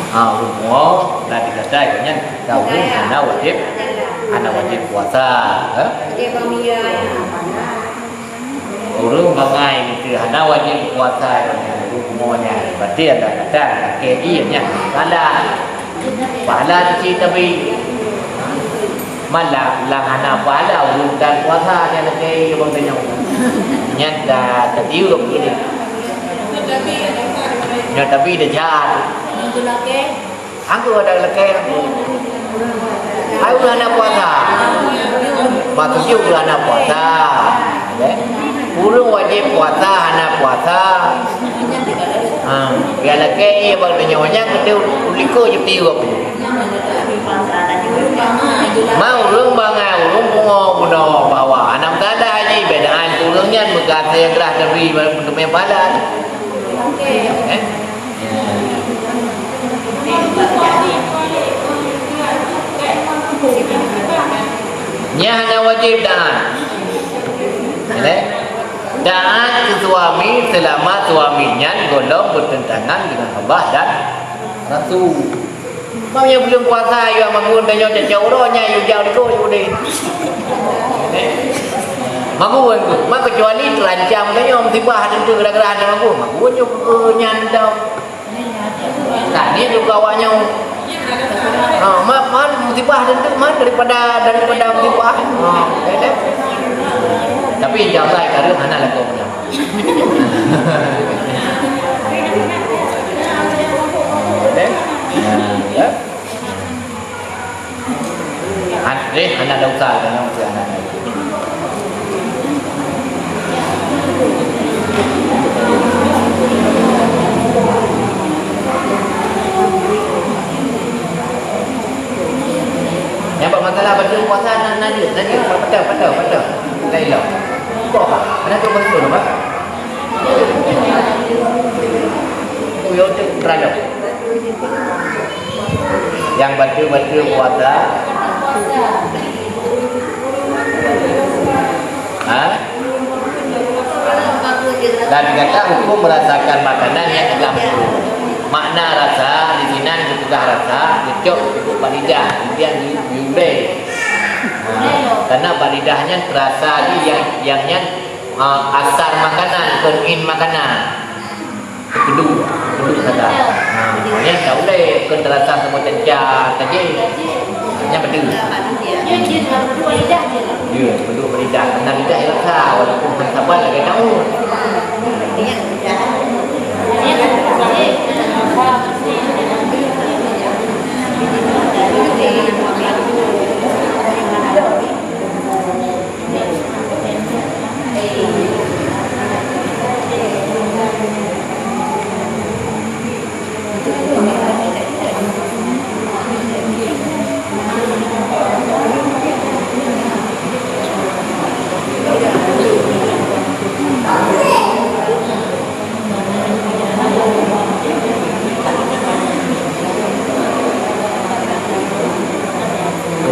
Ha, ureuëng pungo, na digatai nyan, ka ureuëng hana wajib, hana wajib puasa, eh? Dia bang Mia, ya. Ureuëng bangai miseue hana wajéb puasa, ureuëng pungo nyan, berarti ada kata, lakée jih nyan pahala. Pahala cit, tapi malah lam hana pahala ureuëng tan puasa nyan, lakée jih bang tanyong. Nyan dah tadi ureuëng ini. Nyan tapi dah jahat. Angku ada lekeng. Hai ureuëng hana puasa. Maksudnya ureuëng hana puasa. Eh? Ureuëng wajéb puasa, hana puasa. Ha, ya lekeng iya bak dunia nyang keu uliko je piweup. Ma ureuëng bangai, ureuëng pungo bunoe bahwa hana meusalah jih, bedaan ureuëng nyan meugaséh grah teubi meunteumé pahala. Eh? Nyan hana wajéb taát. Boleh? Taát keu suami seulama suami nyan gohlom beuteuntangan deungon Allah dan Rasul. Bang nyang buleuen puasa, yue magun tanyoe cocok uroe nyan, yue jak ulikot yue udeh. Magun tu, ma keucuali teurancam tanyoe musibah tentu gara-gara hana magun. Magun nyoe, eh, nyan dah. Tadi tu kawan nyoe. Ha, ma, ma musibah tentu ma daripada, daripada musibah. Ha, ya kan? Tapi insya Allah, karena hana lakukan. Eh? Ya. Han-, eh, hana dosa, hana dosa, hana dosa. Nyang bak masalah baca puasa na, na jeuet, na jeuet. Patah, patah, patah. Lain lah. Kok, hana tu betul, Pak? Kuyok tu terhadap. Nyang baca-baca puasa. Ha? Dan kata hukum merasakan makanan yang dalam perut. Makna rasa, di sinan geupeugah rasa, geucok geupeugah bak lidah, kemudian di, diulée. Ha, karena bak lidah nyan terasa di yang, yang nyan, ha, asar makanan, kon in makanan. Keuduk, keuduk saja. Ha, nyan tak boleh, kon terasa semua cenca saja. Nyan betul. Ya, betul beridah. Karena lidah yang rasa, walaupun sabar lagi tahu.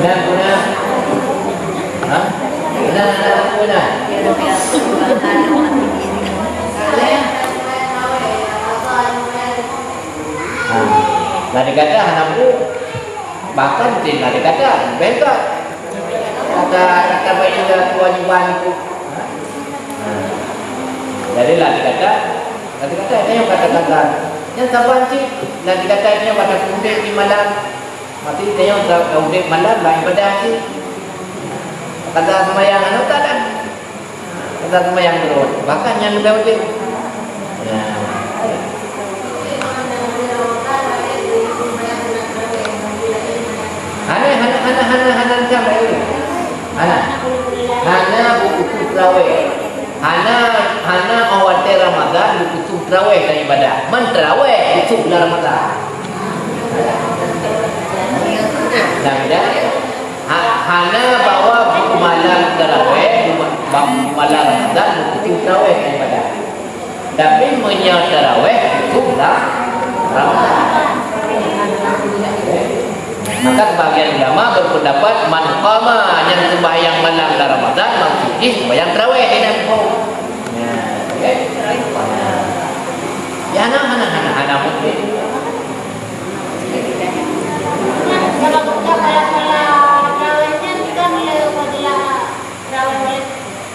Benar, benar. Ha? Benar, benar, benar. Ha. Lah dikata hana bu. Bahkan tin lah dikata, bengkak. Kata, kata baik juga kewajiban itu. Ha? Ha. Jadi lah dikata, lah dikata, itu yang kata-kata. Yang sabar cit, lah dikata, itu yang kata kumbek di malam. Mati tayong ka, ka udeb malam, bak ibadah cit. Kada seumayang aneuk ka dah. Kada seumayang terus. Bahkan nyan leubeh udeb. Ya. Hana, hana, hana, hana, hana macam lain. Hana. Hana buku-buku terawih. Hana, hana 'oh watèe Ramadhan geukusôh teurawèh dan ibadah. Man teurawèh kusôh bulan Ramadhan. Nah, ya. Ha-, hana bahwa bak malam teurawèh, bak malam Ramadhan geukusôh teurawèh dan ibadah. Tapi meunyoe teurawèh kusôh bulan Ramadhan. Maka sebagian ulama berpendapat, man qama, nyang sembahyang malam lam Ramadhan, maksud jih sembahyang tarawih, dia nak hukum. Ya, okey. Ya, hana, hana, hana, hana mungkin.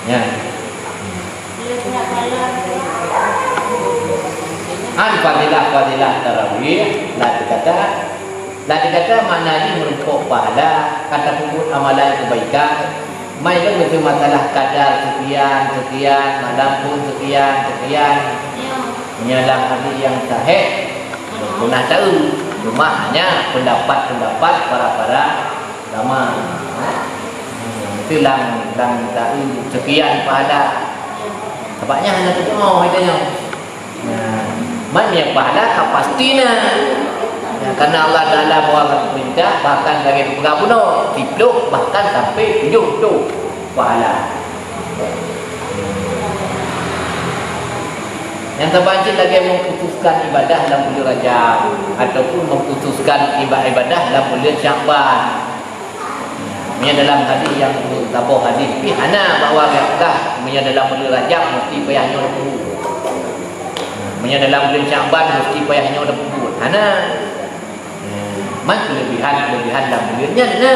Ya. An fadilah-fadilah tarawih, lah dikata, lah dikata makna jih meurumpok pahala, ka tapeubuet amalan keubaikan. Mai lom keu masalah kadar seukian, seukian, malam phôn seukian, seukian. Meunyoe lam hadis nyang sahih, peunah taeu. Cuma hanya pendapat-pendapat para-para Sama. Ha? Hmm, itu lam, lam taeu seukian pahala. Sabab nyan hana teudeungoe, hana teudeungoe. Nah, man nyang pahala ka pasti na. Ya, karena Allah Taala bawa peurintah, bahkan lagèe geupeugah bunoe, siplôh bahkan sampai tujoh ploh pahala. Nyang saban cit lagèe mengkhususkan ibadah lam buleuen Rajab ataupun mengkhususkan iba-, ibadah lam buleuen Syakban. Meunyoe dalam hadis nyang saboh hadis pih hana bahwa geupeugah meunyoe dalam buleuen Rajab mesti payah nyoe peubuet. Meunyoe dalam buleuen Syakban mesti payah nyoe peubuet. Hana. Man keulebihan-keulebihan lam buleuen nyan na.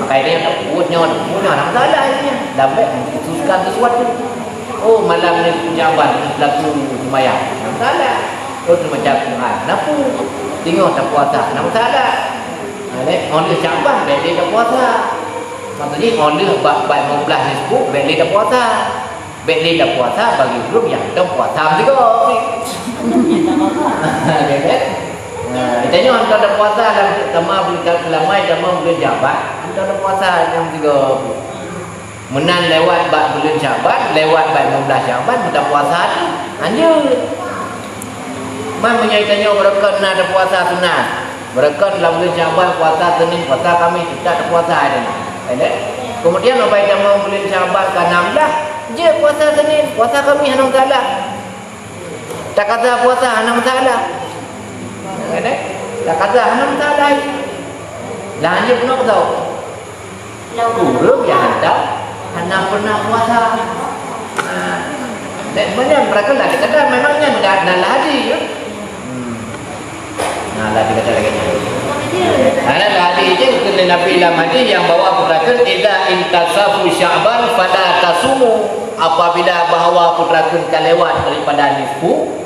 Maka itu nyang tapeubuet nyoe, tapeubuet nyoe, hana masalah nyan. Lam bèk mengkhususkan sesuatu. Oh, malam ni Syakban, laku seumayang. Hana masalah. Oh, baca Quran. Kenapa? Teungoh tapuasa. Hana masalah. Ha, lé, 'oh lheueh Syakban, bèk lé tapuasa. Maksud jih, 'oh lheueh bak, bak lima belas nisfu, bèk lé tapuasa. Bèk lé tapuasa bagi ureueng nyang hántom puasa meusigoe. Kan? Nah, geutanyoe hántom tapuasa lam, teuma buleuen, seulama teuma buleuen Syakban, hántom tapuasa nyang meusigoe. Meunan lewat bak buleuen Syakban, lewat bak lima belas Syakban, beutapuasa tu. Hanjeuet. Man meunyoe tanyoe beureukat na tapuasa sunat. Beureukat lam buleuen Syakban puasa Senin, puasa Kamis, teutap tapuasa hai. Kemudian, apabila tamong buleuen Syakban ka enam belas, jeuet puasa Senin, puasa Kamis hana masalah. Takaza puasa hana masalah. Takaza hana masalah. Lanjut keunoe. Ureueng nyang hantom hana pernah puasa. Nah, dan meunan beureukat lah dikata memang nyan dah, dah lah hadis, ya. Hmm. Nah, lah dikata lagèe nyan. Nah, dah lah hadis je, kheun Nabi lam hadis nyang bahwa peutreukeuh, "Idza intasafu Sya'ban fala tasumu." Apabila bahwa peutreukeuh ka lewat daripada nisfu,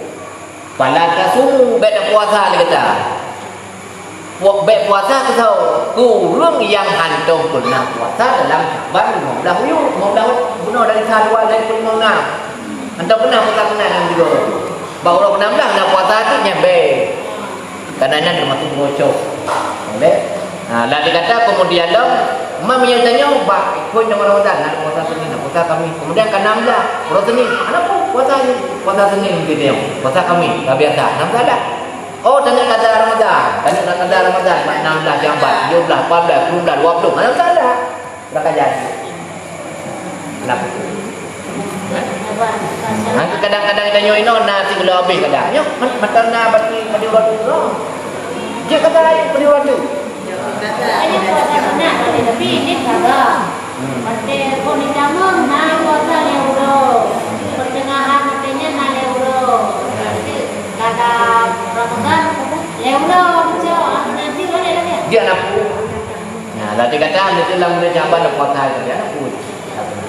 fala tasumu, bèk tapuasa lé gata. Pu-, bèk puasa keu saboh. Keu ureueng nyang hantom pernah puasa dalam Syakban lima belas uyoe, lima belas bunoe dari satu dari lima enam. Hantom pernah puasa keunan ngon tiga. Bak uroe keenam belas na puasa tu nyan bèk. Karena nyan termasuk bocor. Boleh? Ha, lah dikata kemudian lom, man meunyoe tanyoe bak phôn nyang Ramadan, na puasa Senin, na puasa Kamis. Kemudian ka enam belas, uroe Senin. Kenapa puasa ni? Puasa Senin mungkin dia. Puasa Kamis, dah biasa. Hana masalah. Oh, tanyoe kada Ramadan. Tanyoe kada Ramadan, bak enam belas, enam belas, tujuh belas, lapan belas, sepuluh belas, dua puluh. Hana masalah. Dah ka jadi. Kenapa? Nah, kadang-kadang tanyoe inoe na sigoe habéh kadang. Nyoe, mat-, mata na bati padi uratu tu. Jeuet kata laén padi uratu. Hanya puasa sunat, tapi ini kagak. Hmm. Berarti kok di kamar na puasa lhèe uroe. Pertengahan artinya na lhèe uroe. Berarti kada Ramadan, lhèe uroe, Cok. Nanti boleh lagi. Dia nak Nah, lagèe gata, miseue lam buleuen Syakban na puasa, ya, na pun.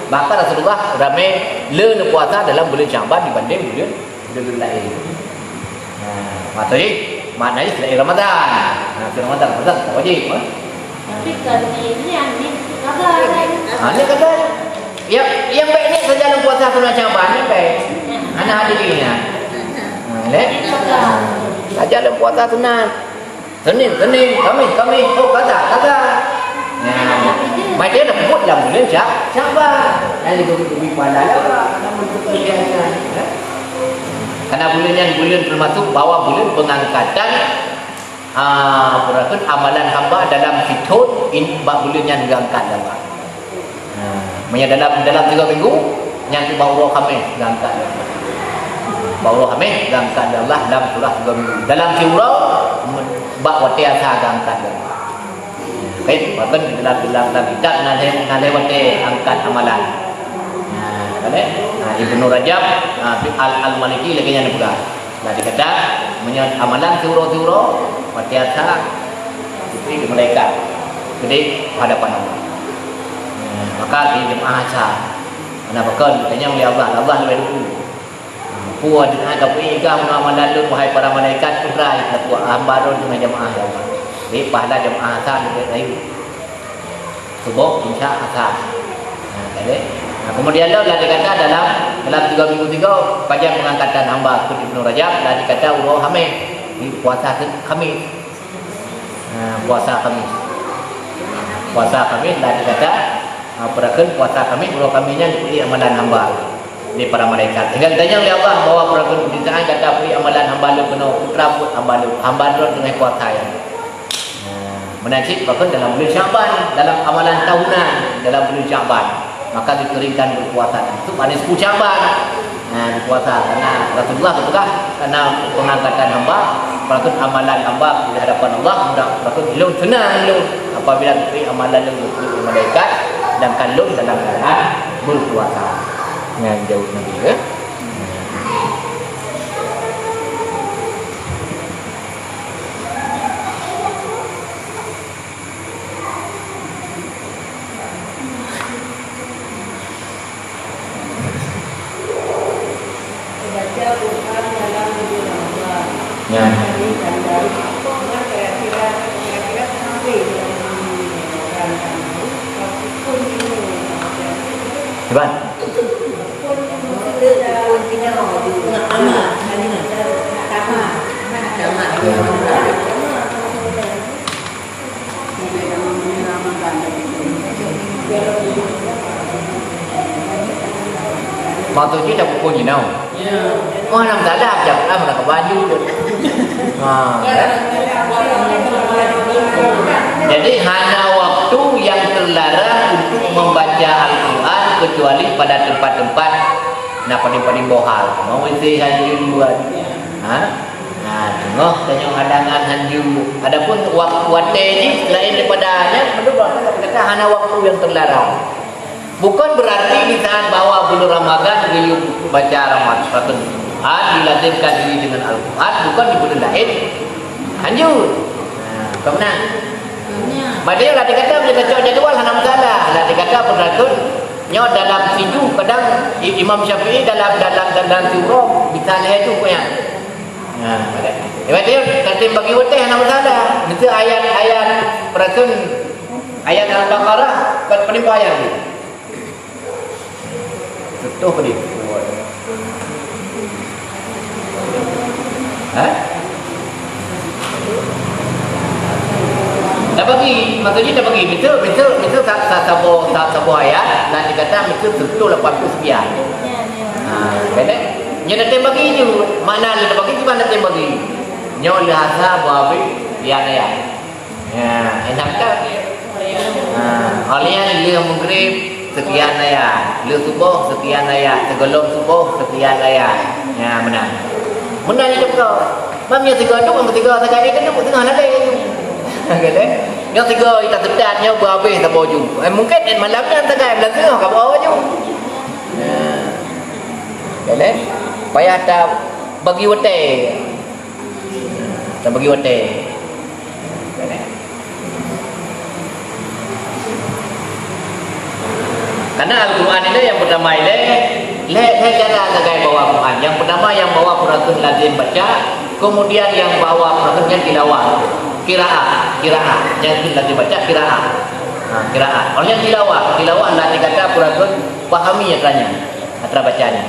Bahkan Rasulullah ramé le neupuasa dalam buleuen Syakban dibanding buleuen, buleuen laén. Nah, maksud jih, makna jih selain Ramadan. Nah, selain Ramadan, Ramadan tak wajib, ha? Tapi kalau ni, ni, ni, kata, kan? Ha, ni kata, ya, yang baik ni saja dalam puasa sunat Syakban, ni baik. Hana hadis ni, ya. Ha, leh? Saja dalam puasa sunat. Senin, Senin, Kamis, Kamis. Oh, kada, kada. Nah. Maksudnya dah peubuet dalam buleuen Sya-, Syaban. Jadi, geubi pahala lah, namun pekerjaan, ya. Karena buleuen nyan buleuen termasuk bahwa buleuen pengangkatan, ah, peurakan amalan hamba dalam sithon in-, bak buleuen nyan geuangkat lé Allah. Ha, meunyoe dalam, dalam tiga minggu, nyan bak uroe Khameh geuangkat lé Allah. Bak uroe Khameh geuangkat lé Allah dalam surah tiga minggu. Dalam siuroe, bak watée asa geuangkat lé Allah. Baik, bahkan di dalam, dalam, dalam kitab na lhée, na lhée watée angkat amalan. Nah, kan, eh? Nah, Ibnu Rajab, ah, Al-, Al-Maliki lagée nyan peugah. Nah, dikata, meunyoe amalan siuroe-siuroe, watée asa, dibri di malaikat. Geude hadapan Allah. Nah, maka di jeumaáh asa. Nah, bahkan ditanyong lé Allah, Allah leubeh dulu. Peue hana ka peuingat meunyoe amalan lôn, wahai para malaikat, peue hana ka peuingat hamba lôn teungoh jeumaáh, ya Allah. Jadi, pahala jeumaáh asa leubeh rayeuk. Suboh, Isya, Asa. Nah, jadi, nah, kemudian lom lah dikata dalam, dalam tiga minggu tiga, pajan pengangkatan hamba keu Ibnu Rajab, lah dikata uroe Khameh. Jadi, puasa Khameh. Ha, puasa Khameh. Puasa Khameh lah dikata, ha, peurakan puasa Khameh, uroe Khameh nyan dipeuli amalan hamba lé para malaikat. Sehingga ditanyong lé Allah bahwa peurakan di saát gata peuli amalan hamba lôn keunoe, peue teuma buet hamba lôn, hamba lôn teungoh puasa nyan. Ha, meunan cit bahkan dalam buleuen Syaban, dalam amalan tahunan, dalam buleuen Syaban. Maka dikeringkan berpuasa untuk hari sepuluh Syaban. Nah, berpuasa karena Rasulullah geupeugah, karena pengangkatan hamba, berarti amalan hamba di hadapan Allah, mudah berarti lôn seunang lôn apabila dibri amalan lôn oleh malaikat, sedangkan lôn dalam keadaan berpuasa. Nyan jaweueb Nabi, ya. Baca Quran dalam bulan Ramadan. Ya. Jadi, kira-kira, kira-kira sampai bulan Ramadan. Hebat. Maksud jih dah pukul jinoe. Wah, nam salah, jam enam dah ke baju tu. Ha, ya. Jadi, hana waktu yang terlarang untuk membaca Al-Quran kecuali pada tempat-tempat na paling-paling bohal. Mau isi hanjuan. Ha? Ha, teungoh tanyoe hadangan hanju. Adapun wak-, watée jih laén daripada nyan, meunurot kata hana waktu yang terlarang. Bukan berarti di saat bahwa bulan Ramadan geuyue baca Ramadan, Quran, dilazimkan diri dengan Al-Quran, bukan di bulan laén hanju. Ha, bukan beuna. Padahai lah dikata bila cocok jadual hana masalah. Lah dikata beuna nyoe dalam sijuh kadang I-, Imam Syafi'i dalam, dalam, dalam siuroe bisa lhée juh nyan. Nah, berarti tatem bagi watée hana masalah. Miseue ayat-ayat peurakan ayat Al-Baqarah, pat-, padum ayat ni? Tutoh ni. Ha? Tabagi, maksudnya tabagi. Miseue, miseue, miseue sa-, sa-, saboh, sa-, saboh ayat, na dikata miseue tutoh lapan puluh sekian. Ha, kan? Nyoe tatem bagi nyoe. Makna lé tabagi, kiban tatem bagi. Nyoe lhasa beuhabéh sian ayat. Ya, enam tak? Ha, awaknyan lheueh Maghrib sekian ayat, lheueh Suboh sekian ayat, sigohlom Suboh sekian ayat. Ya, meunan. Meunan nyang teupeugah. Mam nyang sigoe tu, nyang sigoe sagai, eh, keuneuk teungoh nadai. Kata, nyang sigoe ita teutat, nyoe beuhabéh saboh ju. Eh, mungkin, eh, malam nyan sagai, malam teungoh ka beuo ju. Ya. Kata, payah tabagi watée. Tabagi watée. Karena Al-Quran ini yang pertama ini, lhée, lhée cara sagai bawa Quran. Yang pertama yang bawa Quran lazim baca, kemudian yang bawa Quran yang tilawah, qiraah, qiraah. Yang itu lazim baca qiraah. Ha, qiraah. Kalau yang tilawah, tilawah lah dikata Quran pahami ya tanya, atra bacanya,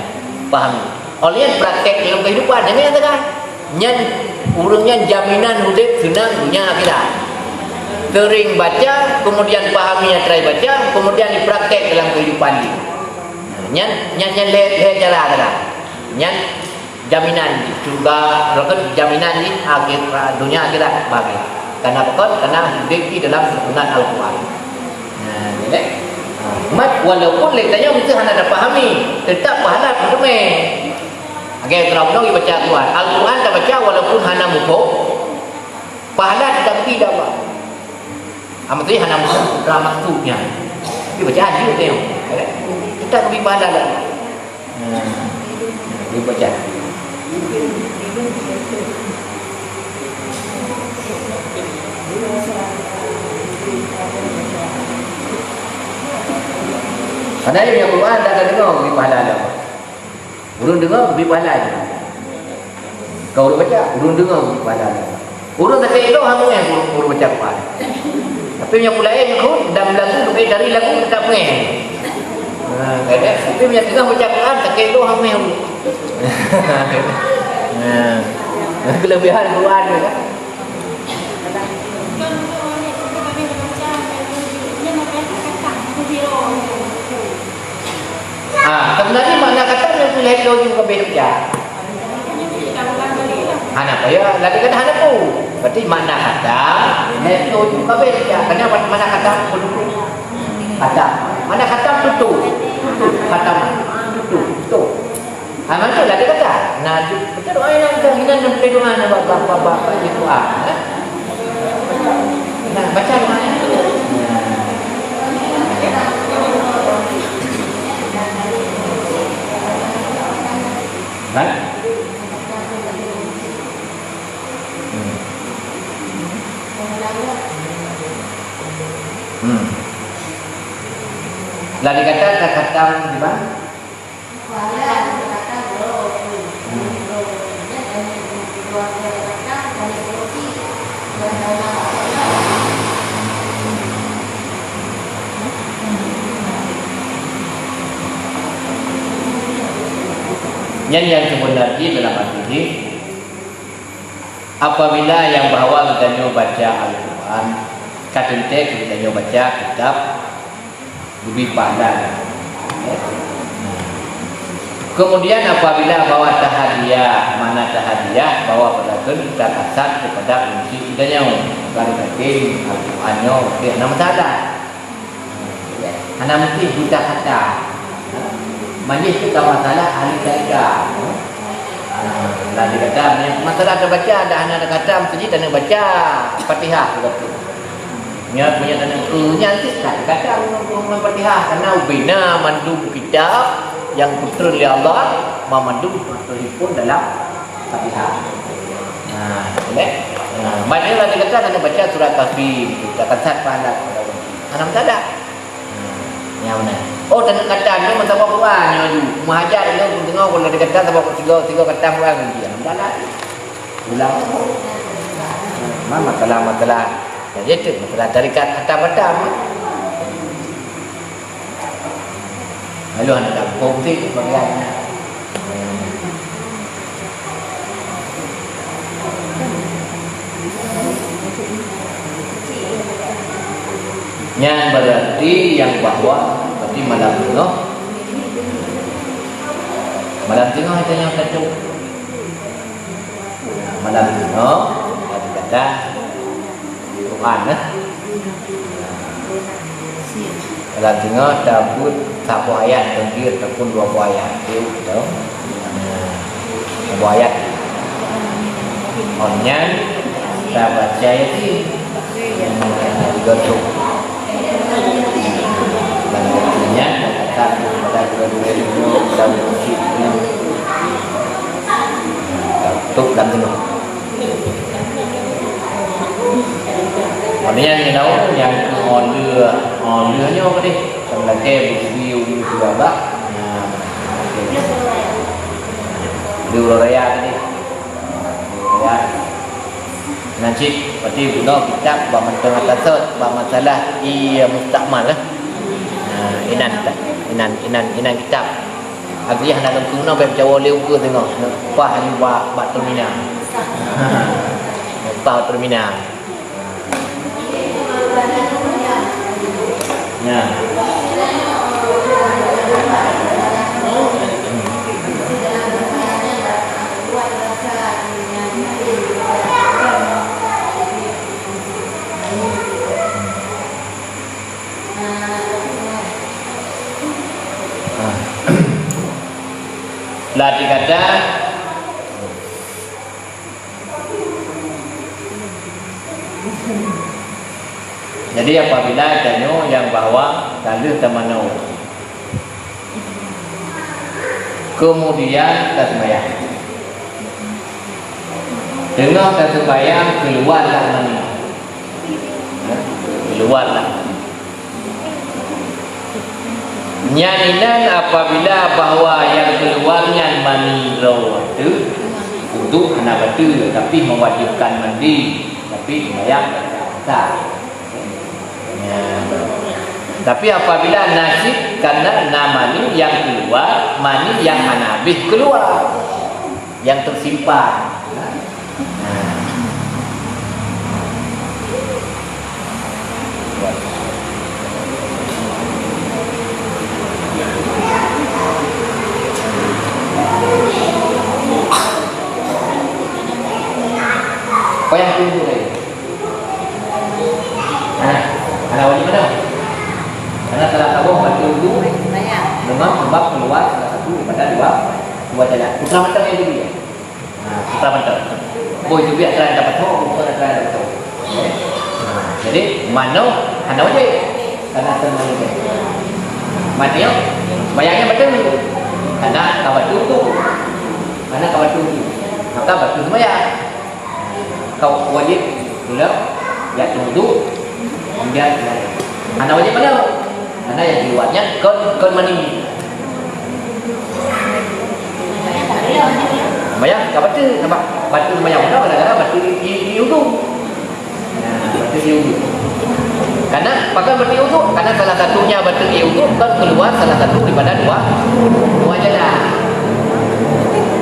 pahami. Oleh praktek dalam kehidupan, jangan yang tekan. Nyan, ureuëng nyan jaminan udeb seunang dunia akhirat. Sering baca, kemudian pahami atra baca, kemudian dipraktek dalam kehidupan jih. Nyan, nyan, nyan lhèe, lhèe cara kata. Nyan jaminan jih, syeuruga, jaminan jih akhir, dunia akhirat bagi. Karena apa? Karena hidup di dalam tuntunan Al-Quran. Nah, jadi, mat walaupun lé tanyoe mungkin hana tapahami, tetap pahala teumé. Oke, kalau belum dibaca Al-Quran, Al-Quran tabaca walaupun hana muphom, pahala tetap di dalam. Ah, maksudnya hana muphom, dalam maksudnya. Tapi bacaan dia tengok. Tetap lebih pahala lah. Nah, dia baca. Padahal yang Quran tak ada dengar, beri pahala dah. Ureueng deungoe bri pahala jih. Keu ureueng baca, ureueng deungoe bri pahala jih. Ureueng sakét lôn hana meu'ah ureueng, ureueng baca Quran. Tapi meunyoe peue laén kheun, dan lagu, leubeh dari lagu, teutap meu'ah. Ha, kan? Tapi meunyoe teungoh baca Quran, sakét lôn hana meu'ah ureueng. Ha. Keulebihan Quran tu kan. Ah, sebenarnya makna khatam nyang tuléh laju kabeh baca. Hana payah, lagèe kata hana pu. Berarti makna khatam, laju kabeh baca. Karena makna khatam penutup. Khatam. Makna khatam tutup. Khatam. Tutup. Tutup. Ha, mantul lah dia kata. Nah, tu, betul doa yang kita hina dan perlindungan bak, bak, bak, bak, bak, itu, ah, eh? Nah, baca doa ni. Nah. Hmm. Hmm. Lah dikata, tak khatam di mana? Nyan nyang seubeuna jih dalam arti jih, apabila nyang bahwa geutanyoe baca Al-Quran, ka teuntèe geutanyoe baca kitab leubeh pahala. Kemudian apabila bahwa tahadiah, makna tahadiah bahwa pada kita kasat kepada fungsi geutanyoe, bukan keutim Al-Quran nyoe, dia nama salah. Hana mesti buta kata. Majlis tu ka masalah ahli syarikat. Nah, lagi kata, masalah ada baca, ada hana ada kata, mesti dia kena baca Fatihah, begitu. Nya punya tanah tu nya cit tak kata ureueng Fatihah karena ubena mandum kitab yang peutrön lé Allah, mandum peutrön pun dalam Fatihah. Nah, boleh? Nah, maknanya lah dia kata kena baca surah Kahfi, kita akan sat pahala kepada Allah. Hana masalah. Nah, yang mana? Oh, tanah kata ni masa Quran ni laju. Mahajat ni pun tengok kalau dia kata sebab tiga tiga kata Quran nanti. Hana masalah. Ulang. Mana masalah-masalah. Jadi tu masalah tarikat khatam-khatam. Lalu anak kampung tu sebagai anak. Nyan berarti yang bahwa berarti malam tengah. Malam tengah itu yang satu. Malam tengah, kata Quran, eh. Dalam teungoh tabuet saboh ayat, teunjeuet ataupun dua boh ayat. Yuk, tu. Saboh ayat. Oh, nyan, tabaca Yasin. Tiga tu. Dan Yasin nyan, kata, pada dua-dua itu, pada musik ini. Tutup dalam teungoh. Maknanya nyang tahu nyang keu lhèe, lhèe nyoe tadi. Sama lagèe bukti ulu juga bak. Nah, di ulang raya tadi. Ulang raya. Nah, cit, berarti guna kitab bak mantong atas, bak masalah iya mustakmal, eh. Nah, inan, inan, inan, inan kitab. Abéh hana lôn keunoe bèk jawoe lé ukeue teungoh. Neupah nyoe bak, bak terminal. Neupah terminal. Lah dikata, jadi apabila tanyoe nyang bahwa ka lheueh tamanoe, kemudian taseumbahyang. Teungoh taseumbahyang, keuluwarlah mani. Keuluwarlah. Nyan inan apabila bahwa nyang keuluwa nyan mani droe teuh, uduk hana bateue, tapi meuwajibkan mandi, tapi seumbahyang sah. Nyan. Tapi apabila na cit kana na mani nyang keuluwa, mani nyang hana habéh keuluwa, nyang teusimpan. Nah. Payah tunggu tadi. Hana, hana wajib manoe. Karena salah saboh bateue wudu deungon sabab keuluwa salah satu daripada dua, dua jalan. Putra mantong nyang teubiet. Ha, putra mantong. Boh teubiet jalan dapat ho, bukan jalan dapat ho. Ha, jadi manoe hana wajib. Karena asal manoe. Manoe, bayangnya betul. Karena ka bateue wudu. Karena ka bateue wudu. Maka bateue seumbahyang. Kau wajib mula, ya, wudu, kemudian hana wajib manoe. Karena nyang keuluwa nyan kon, kon mani. Seumbahyang ka bateue, sabab bateue seumbahyang manoe gara-gara bateue i, i wudu. Nah, bateue i wudu. Karena pakon bateue i wudu? Karena salah satunya bateue i wudu kon keuluwa salah satu daripada dua, dua jalan.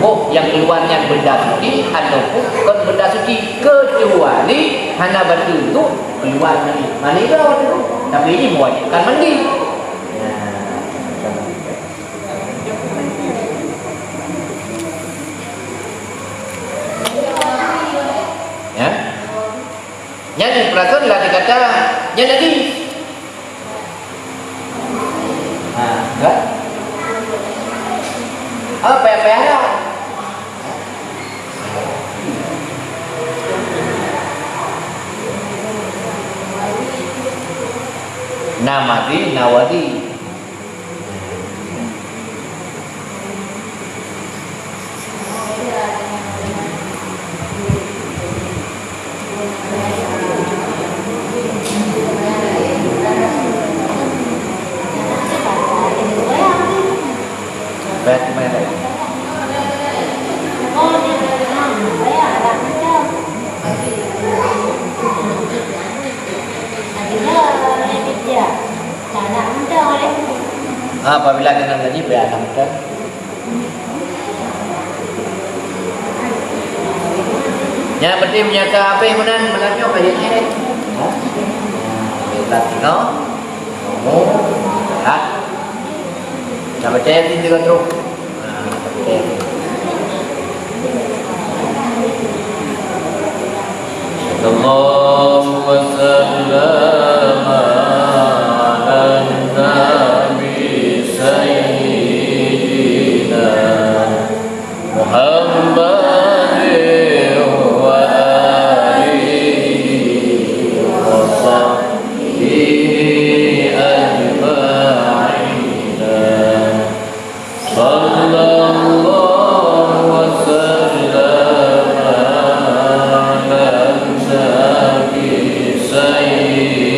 Oh, nyang keuluwa nyan benda suci ataupun kon benda suci, kecuali hana bateue wudu, keuluwa mani. Mani droe teuh, tapi ini mewajibkan mandi. Nah, ya. Nyan peurasan lah dikata nyan lagi. Ha, kan? Apa payah-payah lah? Na madi, na wadi. Ha, apabila keunan lagi, bèk hana meuteun. Nyang penting meunyoe ka habéh meunan, meunan nyoe ka jeuet. Ha? Lat singoh. Oh. Ha? Ka beutôi di sigoe trok. صلى الله وسلم على النبي سيدنا محمد وآله وصحبه أجمعين. صلى الله وسلم على النبي سيدنا